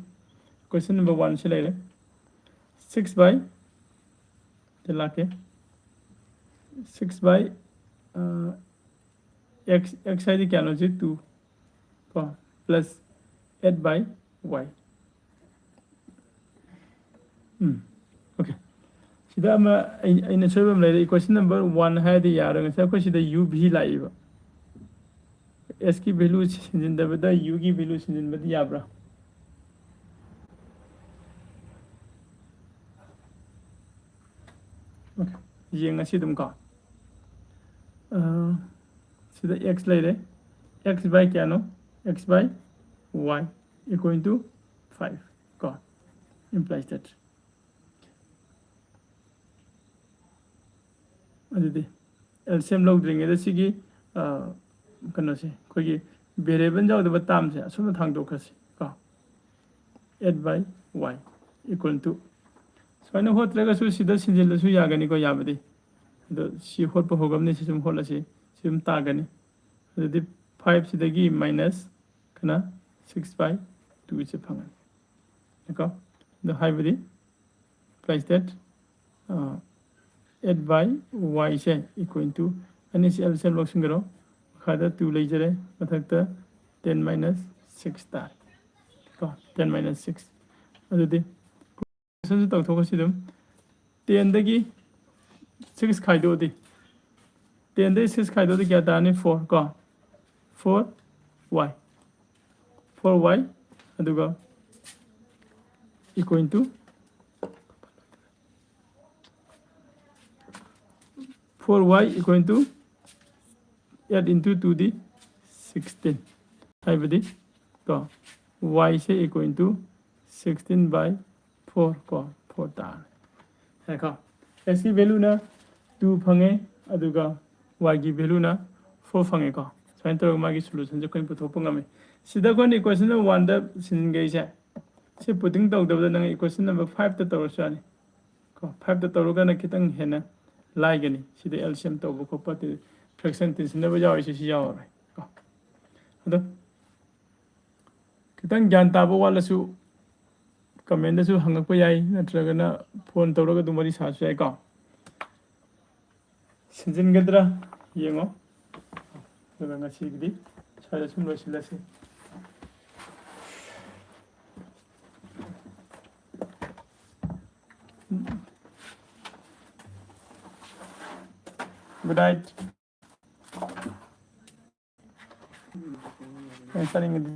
Equation number one ꯁꯤ ꯂꯩꯔꯦ꯫ Six by, ꯁꯤ ꯂꯥꯛꯀꯦ꯫ Six by, ꯑ, x, x ꯍꯥꯏꯗꯤ ꯀꯌꯥꯅꯣ ꯁꯤ? Two ꯀꯣ, plus eight by y꯫ Um, okay꯫ ꯁꯤꯗ ꯑꯃ ꯑꯩ-, ꯑꯩꯅ ꯁꯣꯏꯕ ꯑꯃ ꯂꯩꯔꯦ꯫ Equation number one ꯍꯥꯏꯔꯗꯤ ꯌꯥꯔꯣꯏ꯫ ꯉꯁꯥꯏ ꯑꯩꯈꯣꯏ ꯁꯤꯗ u v ꯂꯥꯛꯏꯕ꯫ S ꯀꯤ value ꯁꯤꯟꯖꯤꯟꯗꯕꯗ u ꯒꯤ value ꯁꯤꯟꯖꯤꯟꯕꯗꯤ ꯌꯥꯕ꯭ꯔꯥ? Okay, ꯌꯦꯡꯉꯁꯤ ꯑꯗꯨꯝ ꯀꯣ꯫ ꯑ, ꯁꯤꯗ x ꯂꯩꯔꯦ꯫ X by ꯀꯌꯥꯅꯣ? X by y equal to five ꯀꯣ, implies that꯫ ꯑꯗꯨꯗꯤ L C M ꯂꯧꯗ꯭ꯔꯤꯉꯩꯗ ꯁꯤꯒꯤ, ꯑ, ꯀꯩꯅꯣꯁꯦ, ꯑꯩꯈꯣꯏꯒꯤ variable ꯌꯥꯎꯗꯕ term ꯁꯦ ꯑꯁꯨꯝꯅ ꯊꯥꯡꯗꯣꯛꯈ꯭ꯔꯁꯤ ꯀꯣ꯫ Eight by y equal to, ꯁꯨꯃꯥꯏꯅ ꯍꯣꯠꯇ꯭ꯔꯒꯁꯨ ꯁꯤꯗ ꯁꯤꯟꯖꯤꯜꯂꯁꯨ ꯌꯥꯒꯅꯤꯀꯣ, ꯌꯥꯕꯗꯤ꯫ ꯑꯗꯣ ꯁꯤ ꯍꯣꯠꯄ ꯍꯧꯔꯕꯅꯤ, ꯁꯤ ꯁꯨꯝ ꯍꯣꯠꯂꯁꯤ, ꯁꯤ ꯑꯗꯨꯝ ꯇꯥꯒꯅꯤ꯫ ꯑꯗꯨꯗꯤ five ꯁꯤꯗꯒꯤ minus ꯀꯅꯥ? Six by two ꯁꯦ ꯐꯪꯒꯅꯤ꯫ ꯀꯣ꯫ ꯑꯗꯣ ꯍꯥꯏꯕꯗꯤ implies that, ꯑ, eight by y say equal to, ꯑꯅꯤꯁꯤ L C M ꯂꯧꯁꯤꯟꯈ꯭ꯔꯣ, ꯃꯈꯥꯗ two ꯂꯩꯖꯔꯦ, ꯃꯊꯛꯇ ten minus six ꯇꯥꯔꯦ ꯀꯣ, ten minus six꯫ ꯑꯗꯨꯗꯤ ꯁꯨ ꯇꯧꯊꯣꯛꯑꯁꯤ ꯑꯗꯨꯝ꯫ Ten ꯗꯒꯤ six ꯈꯥꯏꯗꯣꯛꯑꯗꯤ, ten ꯗꯒꯤ six ꯈꯥꯏꯗꯣꯛꯑꯗꯤ ꯀꯌꯥ ꯇꯥꯔꯅꯤ? Four ꯀꯣ, four y, four y, ꯑꯗꯨꯒ equal to four y equal to eight into two D sixteen, ꯍꯥꯏꯕꯗꯤ ꯀꯣ, y say equal to sixteen by four ꯀꯣ, four ꯇꯥꯔꯦ꯫ ꯌꯥꯏꯀꯣ? X ꯀꯤ value ꯅ two ꯐꯪꯉꯦ, ꯑꯗꯨꯒ y ꯒꯤ value ꯅ four ꯐꯪꯉꯦꯀꯣ꯫ ꯁꯨꯃꯥꯏꯅ ꯇꯧꯔꯒ ꯃꯥꯒꯤ solution ꯁꯦ ꯑꯩꯈꯣꯏꯅ ꯄꯨꯊꯣꯛꯄ ꯉꯝꯃꯦ꯫ ꯁꯤꯗ ꯑꯩꯈꯣꯏꯅ equation number one ꯗ ꯁꯤꯟꯒꯩꯁꯦ, ꯁꯤ putting ꯇꯧꯗꯕꯗ ꯅꯪ equation number five ꯇ ꯇꯧꯔꯁꯨ ꯌꯥꯅꯤ ꯀꯣ꯫ Five ꯇ ꯇꯧꯔꯒꯅ ꯈꯤꯇꯪ ꯍꯦꯟꯅ ꯂꯥꯏꯒꯅꯤ꯫ ꯁꯤꯗ L C M ꯇꯧꯕ ꯈꯣꯠꯄ, fraction ꯇꯤꯟꯁꯤꯟꯅꯕ ꯌꯥꯎꯔꯤꯁꯦ ꯁꯤ ꯌꯥꯎꯔꯔꯣꯏ ꯀꯣ꯫ ꯑꯗꯣ ꯈꯤꯇꯪ ꯒ꯭ꯌꯥꯟ ꯇꯥꯕ ꯋꯥꯠꯂꯁꯨ comment ꯇꯁꯨ ꯍꯪꯉꯛꯄ ꯌꯥꯏ, ꯅꯠꯇ꯭ꯔꯒꯅ phone ꯇꯧꯔꯒ ꯑꯗꯨꯝ ꯋꯥꯔꯤ ꯁꯥꯔꯁꯨ ꯌꯥꯏꯀꯣ꯫ ꯁꯤꯟꯖꯤꯟꯒꯗ꯭ꯔꯥ ꯌꯦꯡꯉꯣ꯫ ꯑꯗꯨꯒ ꯉꯁꯤꯒꯤꯗꯤ ꯁ꯭ꯋꯥꯏꯗ ꯁꯨꯝ ꯂꯣꯏꯁꯤꯜꯂꯁꯤ꯫ Good night. ꯀꯩ ꯆꯥꯅꯤꯡꯉꯗꯤ